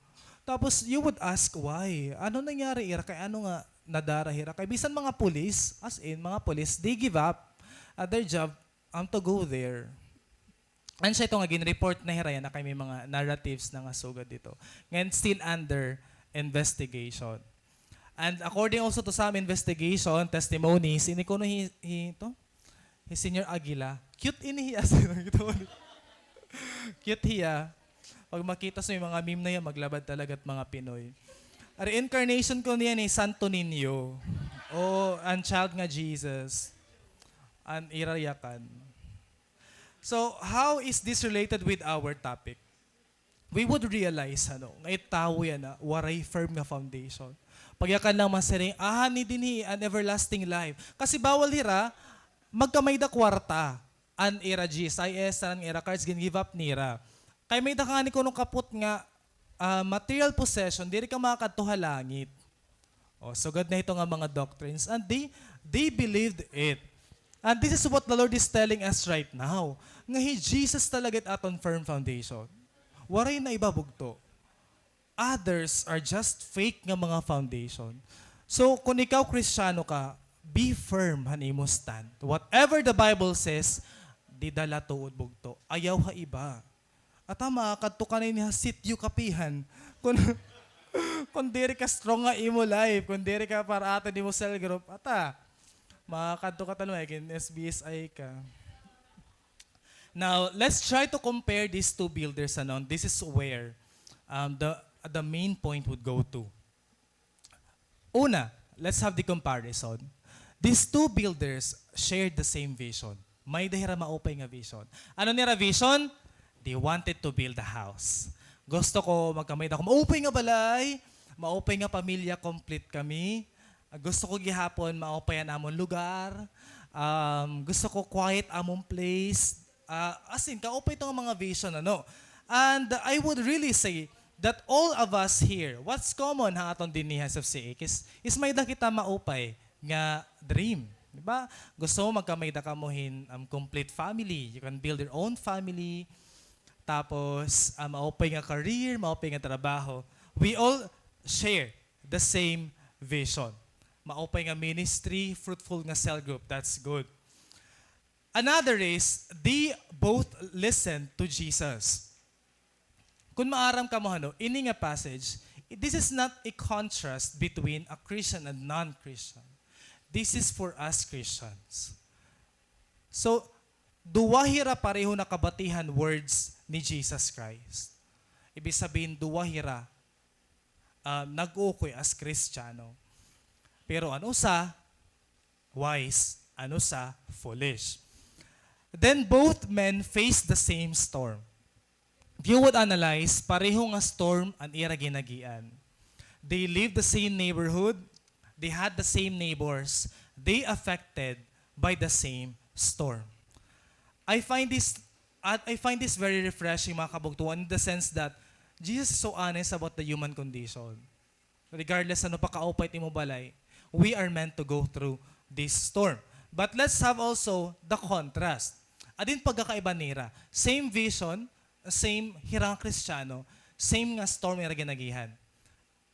Tapos, you would ask why? Ano nangyari ira? Kay ano nga nadara hira? Kay bisan mga police, as in, mga police, they give up, ah, their job, um, to go there. An siya ito nga gin-report na hira yana kay may mga narratives na nga sugad dito. Ngan still under investigation. And according also to some investigation, testimonies, ini kuno hi, hi, ito, hi Señor Aguila. Cute ini hiya. Cute hiya. Pag makita sa mga meme na yan, maglabad talaga it mga Pinoy. An reincarnation kuno niya ni Santo Niño. O, an child nga Jesus. An ira yakan. So, how is this related with our topic? We would realize, ano, nga it tawo yana, waray firm nga foundation. Pag yakan lang masiring, "Ah, ni dinhi an everlasting life." Kasi bawal hira, magkamay-ada kwarta. An ira G S I S, an ira cards, gin-give up nira. Kay may-ada ka ngani kuno kapot nga, ah, material possession, diri ka makakadto ha langit. O, sugad na ito nga mga doctrines. And they, they believed it. And this is what the Lord is telling us right now. Nga hi Jesus talaga it aton firm foundation. Waray na iba bugto. Others are just fake nga mga foundation. So, kung ikaw Kristiyano ka, be firm han imo stand. Whatever the Bible says, dida la tuod bugto. Ayaw ha iba. Ata, makakadto ka na ini ha sitio kapihan. Kun, kun diri ka strong ha imo life, kun diri ka para aton imo cell group, ata, makakadto ka tano, eh, kin S B S I ka. Now, let's try to compare these two builders, ano? This is where, um, the, the main point would go to. Una, let's have the comparison. These two builders shared the same vision. May-ada hira maupay nga vision. Ano nira vision? They wanted to build a house. Gusto ko magkamay-ada ko maupay nga balay, maupay nga pamilya, complete kami. Ah, gusto ko gihapon maupay an amon lugar. Um, gusto ko quiet amon place. Ah, as in, kaupay ito nga mga vision, ano? And I would really say that all of us here, what's common ha aton dinhi ha S F C A is, is may-ada kita maupay nga dream. Di ba? Gusto mo magkamay-ada kamo hin, um, complete family. You can build your own family. Tapos, ah, maupay nga career, maupay nga trabaho. We all share the same vision. Maupay nga ministry, fruitful nga cell group. That's good. Another is, they both listened to Jesus. Kun maaram kamo, ano, ini nga passage, this is not a contrast between a Christian and non-Christian. This is for us Christians. So, duha hira pareho nakabatihan words ni Jesus Christ. Ibig sabihin, duha hira, ah, nag-uukoy as Kristiyano. Pero an usa, wise, an usa foolish. Then both men faced the same storm. If you would analyze, pareho nga storm an ira ginagian. They lived the same neighborhood, they had the same neighbors, they affected by the same storm. I find this I, I find this very refreshing, mga kabugtuan, in the sense that Jesus is so honest about the human condition. Regardless ano pa kaupay it imo balay, we are meant to go through this storm. But let's have also the contrast. Adin pagkakaiba nira. Same vision, same hira nga Kristiyano, same nga storm ira ginagihan.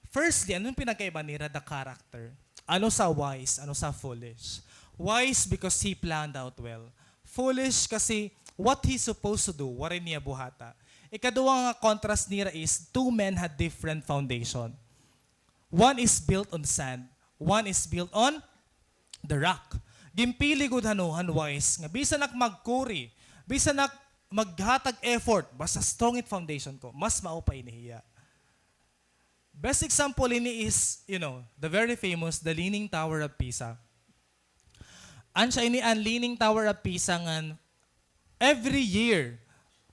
Firstly, ano an pinagkaiba nira? The character. Ano sa wise, ano sa foolish? Wise because he planned out well. Foolish kasi what he's supposed to do, waray niya buhata. Ikaduha nga contrast nira is two men had different foundation. One is built on sand, one is built on the rock. Ginpili gud hano han wise nga bisan ak magkuri, bisan ak maghatag effort, basta strong it foundation ko, mas maupay ini hiya. Best example ini is, you know, the very famous, the Leaning Tower of Pisa. An siya ini an Leaning Tower of Pisa ngan every year,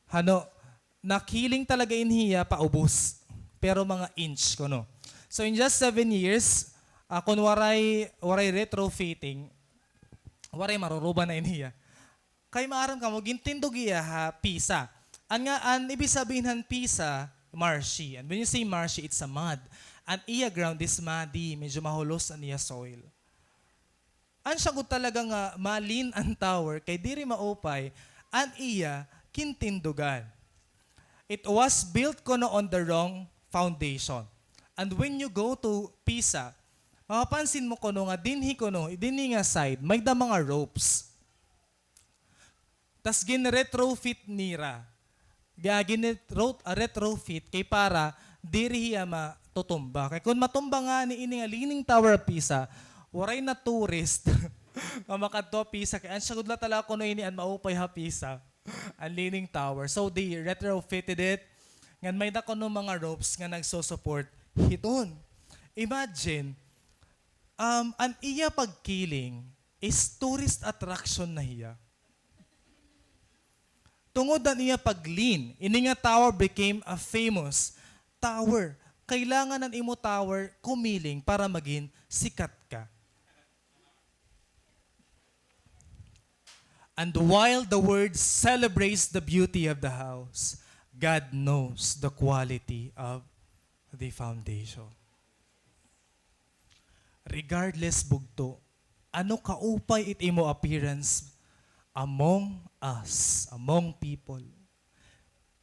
hano, nakiling talaga ini hiya paubos. Pero mga inch kuno. So in just seven years, ah, kun waray, waray retrofitting, waray maruruba na ini hiya. Kay maaram kamo, gintindog hiya ha Pisa. An nga, an ibig sabihin han Pisa, marshy. And when you say marshy, it's a mud. An iya ground is muddy, medyo mahulos an iya soil. An siya gud talaga nga ma-lean an tower, kay diri maupay an iya kintindugan. It was built kuno on the wrong foundation. And when you go to Pisa, mapapansin mo kuno nga dinhi kuno, dinhi nga side, may da mga ropes. Tas gin-retrofit nira. Ga-, gin-retro-, ah, retrofit kay para diri hiya matutumba. Kay kun matumba ngani ini nga Leaning Tower of Pisa, waray na tourist nga makadto ha Pisa. Kay an siya gud la talaga kuno ini an maupay ha Pisa. An Leaning Tower. So they retrofitted it. Ngan may da kuno mga ropes nga nagsusupport hiton. Imagine, um, an iya pagkiling is tourist attraction na hiya. Tungod an iya pag-lean, ini nga tower became a famous tower. Kailangan an imo tower kumiling para magin sikat ka. And while the world celebrates the beauty of the house, God knows the quality of the foundation. Regardless, bugto, ano kaupay it imo appearance among us, among people,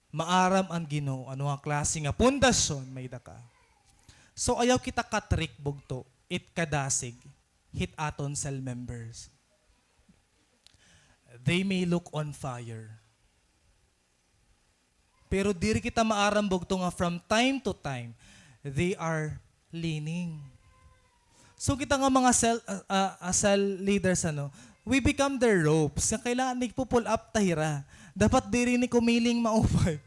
maaram an Ginoo ano nga klase nga pundasyon may-ada ka. So, ayaw kita ka-trick, bugto, it kadasig hit aton cell members. They may look on fire. Pero diri kita maaram, bugto, nga from time to time, they are leaning. So kita nga mga cell, ah, ah, ah, cell leaders, ano, we become their ropes. Nga kailangan igpu-pull up ta hira. Dapat diri ini kumiling maupay.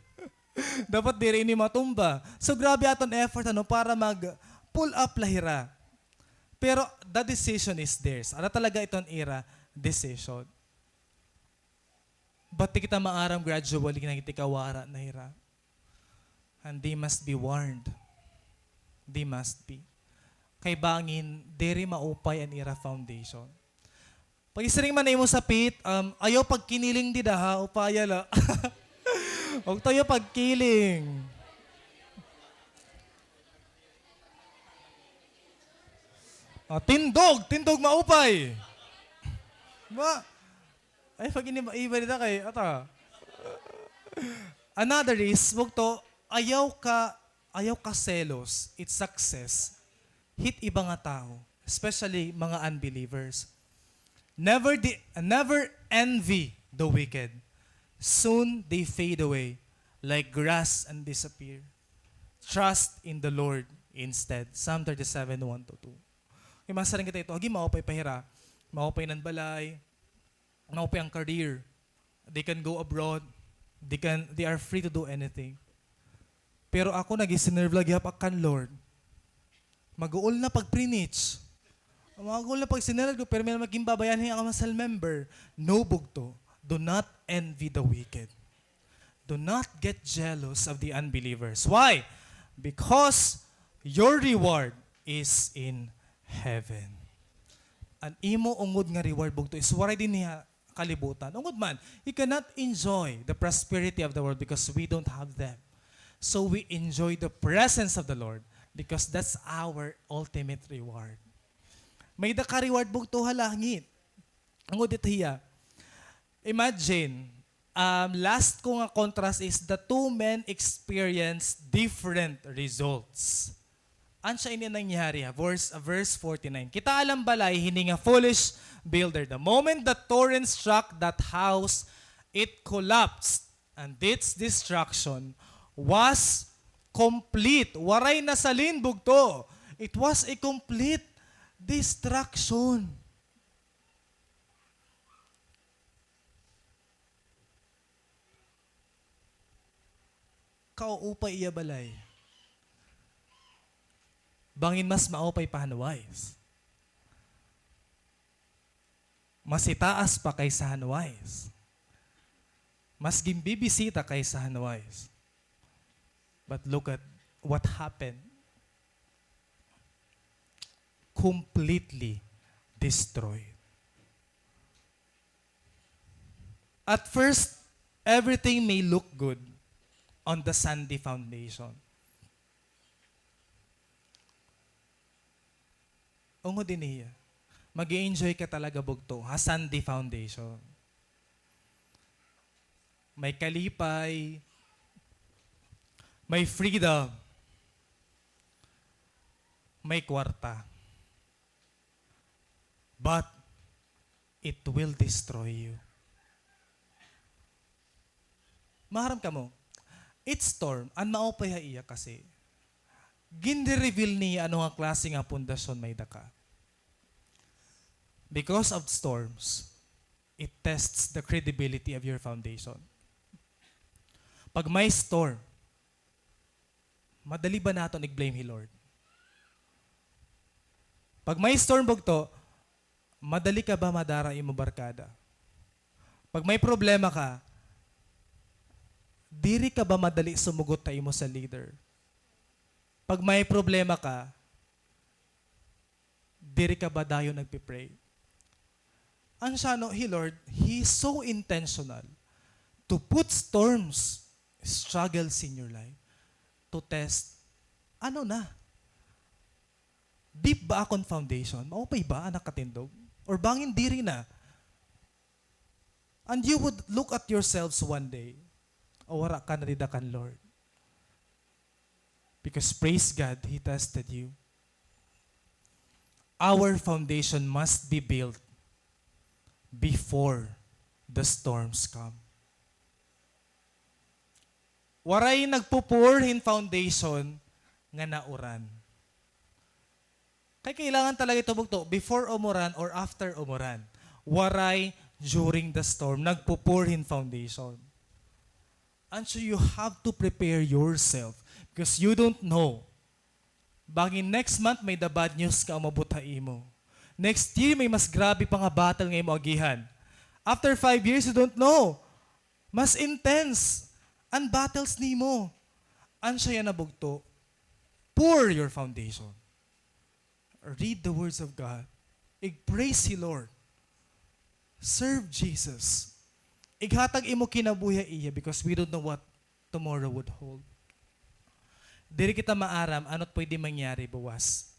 Dapat diri ini matumba. So grabe aton effort, ano, para mag-pull up la hira. Pero the decision is theirs. Ada talaga iton ira decision. But di kita maaram gradually nga iti kawara na hira. And they must be warned. They must be. Kay bangin, diri maupay an ira foundation. Pag-isiring man imo sapit, um, ayaw pagkiniling dida ha, upaya la. Huwag tayo pagkiling. Ah, tindog, tindog maupay. Ba? Ay, pag ini-, iba dida kay, ata. Another is, bugto, ayaw ka, ayaw ka selos, it success, hit iba nga tawo, especially mga unbelievers. Never di-, never envy the wicked. Soon they fade away like grass and disappear. Trust in the Lord instead. Psalm thirty-seven, one to two. Kay masiring kita ito, agi, maupay pa hira. Maupay nan balay. Maupay an career. They can go abroad. They can, they are free to do anything. Pero ako, nag-isinerve la gihap ak kan Lord. Maguol na pag-preach. Mga gulo pag sinirad ko, pero may maging babayan niya ang mga cell member. No, bugto. Do not envy the wicked. Do not get jealous of the unbelievers. Why? Because your reward is in heaven. An imo ungod nga reward, bugto, is waray dinhi ha kalibutan. Ungod man, you cannot enjoy the prosperity of the world because we don't have them. So we enjoy the presence of the Lord because that's our ultimate reward. May-ada ka reward, bugto, ha langit. Ungod it hiya. Imagine, um, last ko nga contrast is the two men experience different results. Unsa ini nangyari ha verse, verse forty-nine. Kitaa la an balay hini nga foolish builder. The moment the torrent struck that house, it collapsed, and its destruction was complete. Waray nasalin, bugto. It was a complete destruction. Kauupay iya balay. Bangin mas maupay pa han Wise. Mas itaas pa kaysa han Wise. Mas ginbibisita kaysa han Wise. But look at what happened. Completely destroyed. At first, everything may look good on the sandy foundation. Ungod ini hiya. Mag-i-enjoy ka talaga, bugto, ha sandy foundation. May kalipay, may freedom, may kwarta. But it will destroy you. Maharam kamo, it storm, an maupay ha iya kasi, ginre-reveal niya ano nga klase nga pundasyon may-ada ka. Because of storms, it tests the credibility of your foundation. Pag may storm, madali ba naton ig-blame hi Lord? Pag may storm, bugto, madali ka ba madara imo barkada? Pag may problema ka, diri ka ba madali sumugot ha imo sa leader? Pag may problema ka, diri ka ba dayon nagpe-pray? An siya, no, hi Lord, He is so intentional to put storms, struggles in your life to test, ano na? Deep ba akon foundation? Maupay ba an nakatindog? Or bangin diri na? And you would look at yourselves one day, o wara ka na dida kan Lord. Because praise God, He tested you. Our foundation must be built before the storms come. Waray nagpupur hin foundation nga nauran. Kay kailangan talaga ito, bugto, before umuran or after umuran. Waray during the storm, nagpupur hin foundation. And so you have to prepare yourself because you don't know. Bangin next month may-ada bad news nga umabot ha imo. Next year may mas grabe pa nga battle nga imo agihan. After five years, you don't know. Mas intense an battles nimo. An siya yana, bugto, pour your foundation. Read the words of God. Ig-praise hi Lord. Serve Jesus. Ighatag imo kinabuhi ha iya because we don't know what tomorrow would hold. Diri kita maaram ano it pwede mangyari buwas.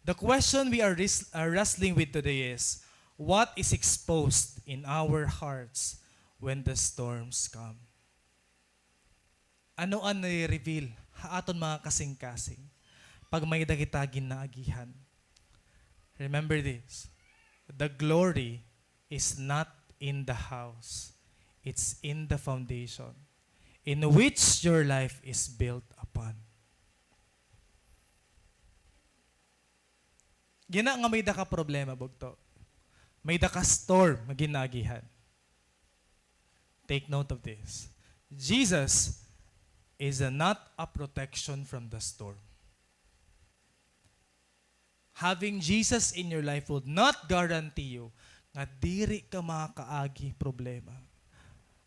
The question we are wrest-, are wrestling with today is, what is exposed in our hearts when the storms come? Ano an nare-reveal ha aton mga kasingkasing pag may-ada kita ginaagihan? Remember this, the glory is not in the house, it's in the foundation in which your life is built upon. Yana nga may-ada ka problema, bugto. May-ada ka storm nga ginaagihan. Take note of this. Jesus is a, not a protection from the storm. Having Jesus in your life would not guarantee you nga diri ka makakaagi problema.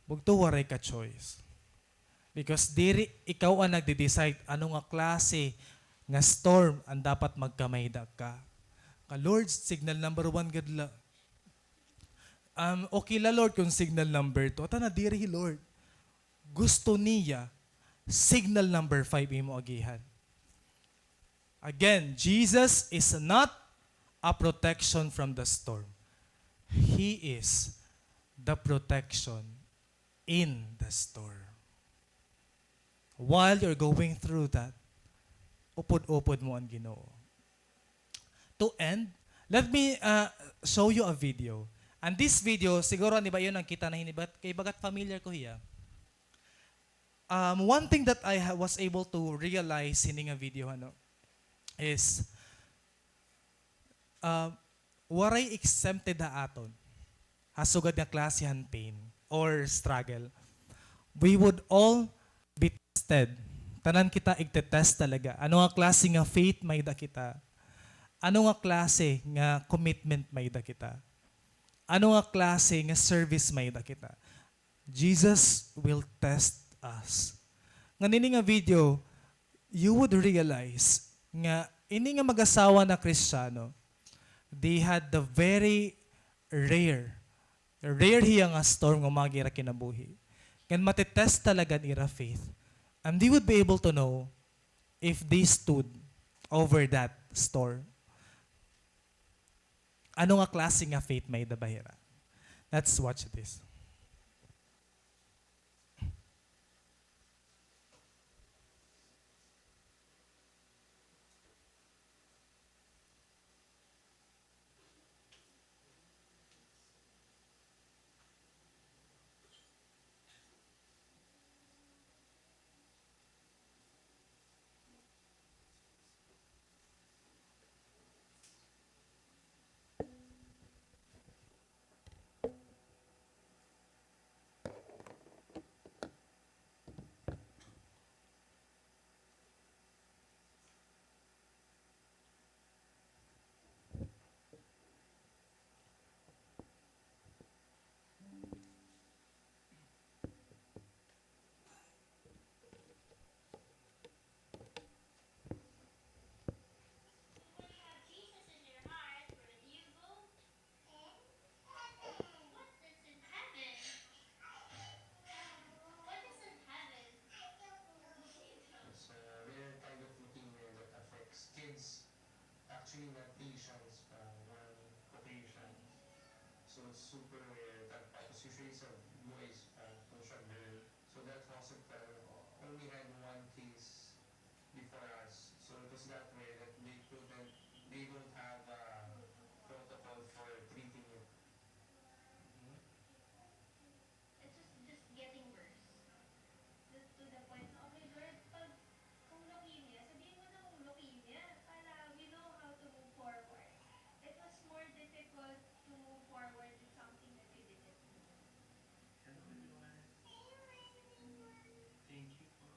Bugto, waray ka choice. Because diri ikaw an nagde-decide ano nga klase nga storm an dapat magkamay-ada ka. Ka, "Lord, signal number one gad la." Um, okay la, Lord, kon signal number two. Ata na diri, Lord. Gusto niya, signal number five imo agihan. Again, Jesus is not a protection from the storm. He is the protection in the storm. While you're going through that, upod-upod mo an Ginoo. To end, let me, uh, show you a video. And this video, siguro an iba iyo nakita na hini, but kay bagat familiar ko hiya. Um, one thing that I ha-, was able to realize hini nga video, ano, is, uh, waray exempted ha aton ha sugad nga klase han pain or struggle. We would all be tested. Tanan kita igte-test talaga. Ano nga klase nga faith may-ada kita? Ano nga klase nga commitment may-ada kita? Ano nga klase nga service may-ada kita? Jesus will test us. Ngan ini nga video, you would realize nga ini nga mag-asawa na Kristiyano, they had the very rare, rare hiya nga storm nga umagi ha ira kinabuhi. Ngan mate-test talaga an ira faith. And they would be able to know if they stood over that storm. Ano nga klase nga faith may-ada ba hira? Let's watch this. It's a rare kind of leukemia that affects kids. Actually, not patients, uh, one occasion. So it's super rare. Tapos usually sa boys, uh, kung siya girl. So that hospital only had one case before us. So it was that way that they couldn't, they don't have a protocol for treating it. It's just, just getting worse. To, to the point na, "Okay, Lord, pag kung leukemia, sabihin mo na kung leukemia, para we know how to move forward." It was more difficult to move forward with something that we didn't know. Hello, everyone. Thank you for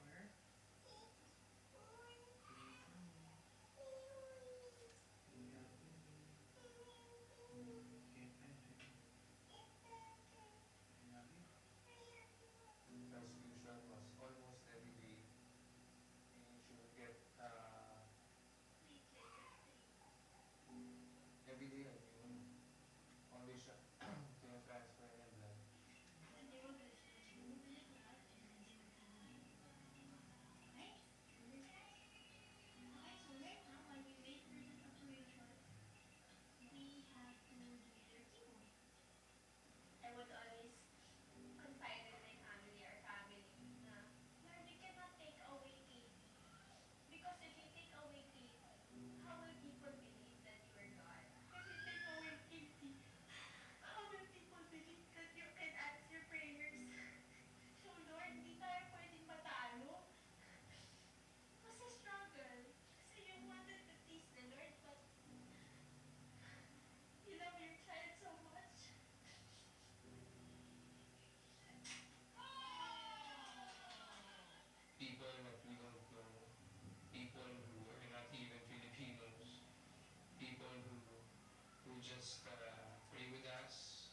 Just, uh, pray with us.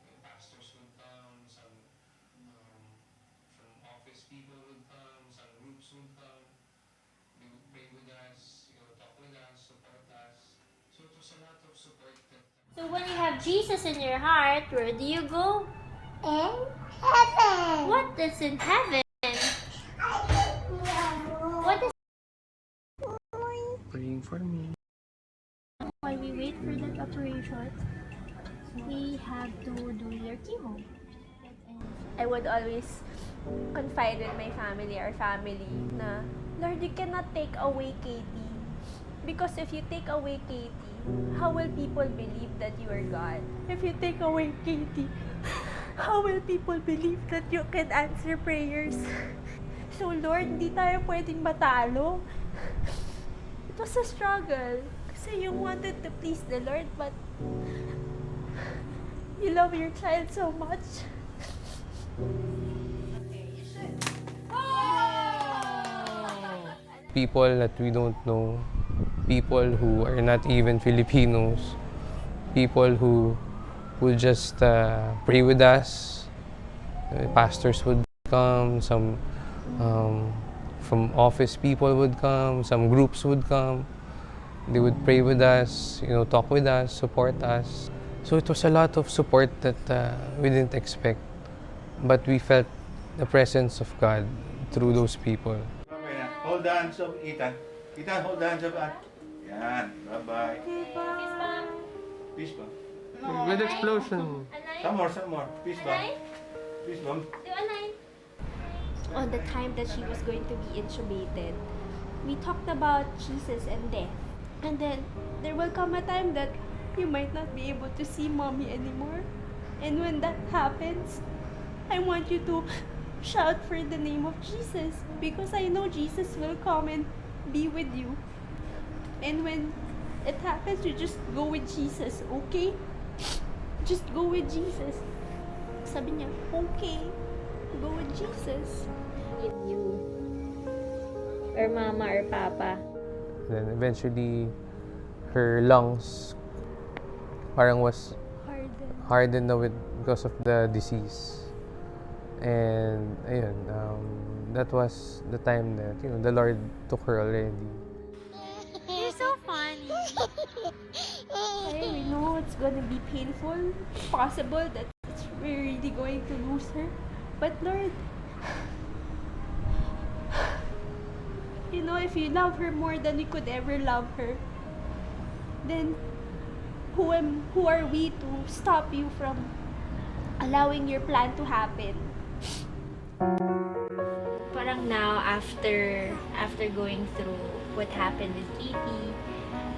Yung pastors would come, some, um, from office people would come, some groups would come. They would pray with us, you know, talk with us, support us. So it was a lot of support that So when you have Jesus in your heart, where do you go? In heaven. What is in heaven? I don't know. What is Praying for me. While we wait for that operation, we have to do your chemo. I would always confide with my family, our family, na, "Lord, you cannot take away Katie. Because if you take away Katie, how will people believe that you are God? If you take away Katie, how will people believe that you can answer prayers?" So, Lord, hindi tayo pwedeng matalo. It was a struggle. Kasi you wanted to please the Lord, but you love your child so much. People that we don't know, people who are not even Filipinos, people who would just, uh, pray with us. Uh, pastors would come, some, um, from office people would come, some groups would come. They would pray with us, you know, talk with us, support us. So it was a lot of support that, uh, we didn't expect, but we felt the presence of God through those people. Hold the hands of Ethan. Ethan, hold the hands of Aunt. Yan, bye-bye. Peace, Mom. Peace, Mom. Good explosion. Some more, some more. Peace, Mom. Peace, Mom. On the time that she was going to be intubated, we talked about Jesus and death. And then, there will come a time that you might not be able to see Mommy anymore. And when that happens, I want you to shout for the name of Jesus, because I know Jesus will come and be with you. And when it happens, you just go with Jesus, okay? Just go with Jesus. Sabi niya, "Okay, go with Jesus." With you. Or mama or papa. Then eventually, her lungs parang was hardened na with, because of the disease. And, ayun, um, that was the time that, you know, the Lord took her already. You're so funny. I know it's gonna be painful, possible that it's, we're really going to lose her. But Lord, you know, if you love her more than we could ever love her, then who am, who are we to stop you from allowing your plan to happen? Parang now, after, after going through what happened with Katie,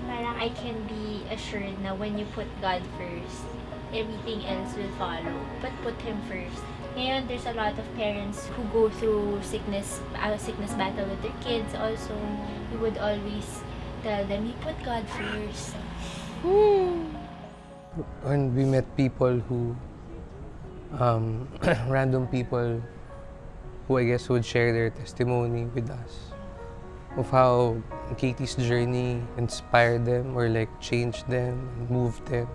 parang I can be assured na when you put God first, everything else will follow. But put Him first. Ngayon, there's a lot of parents who go through sickness, uh, sickness battle with their kids also. We would always tell them, "You put God first." And we met people who, um, random people who, I guess, would share their testimony with us of how Katie's journey inspired them or, like, changed them and moved them.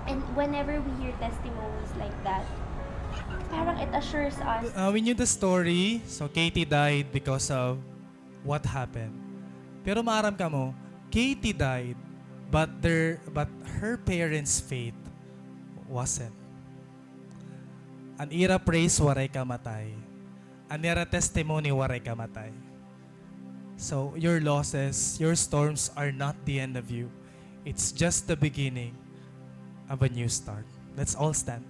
And whenever we hear testimonies like that, parang it assures us. Uh, we knew the story. So Katie died because of what happened. Pero maaram kamo, Katie died, but their, but her parents' faith wasn't. An ira praise waray kamatay. An ira testimony waray kamatay. So your losses, your storms are not the end of you. It's just the beginning of a new start. Let's all stand.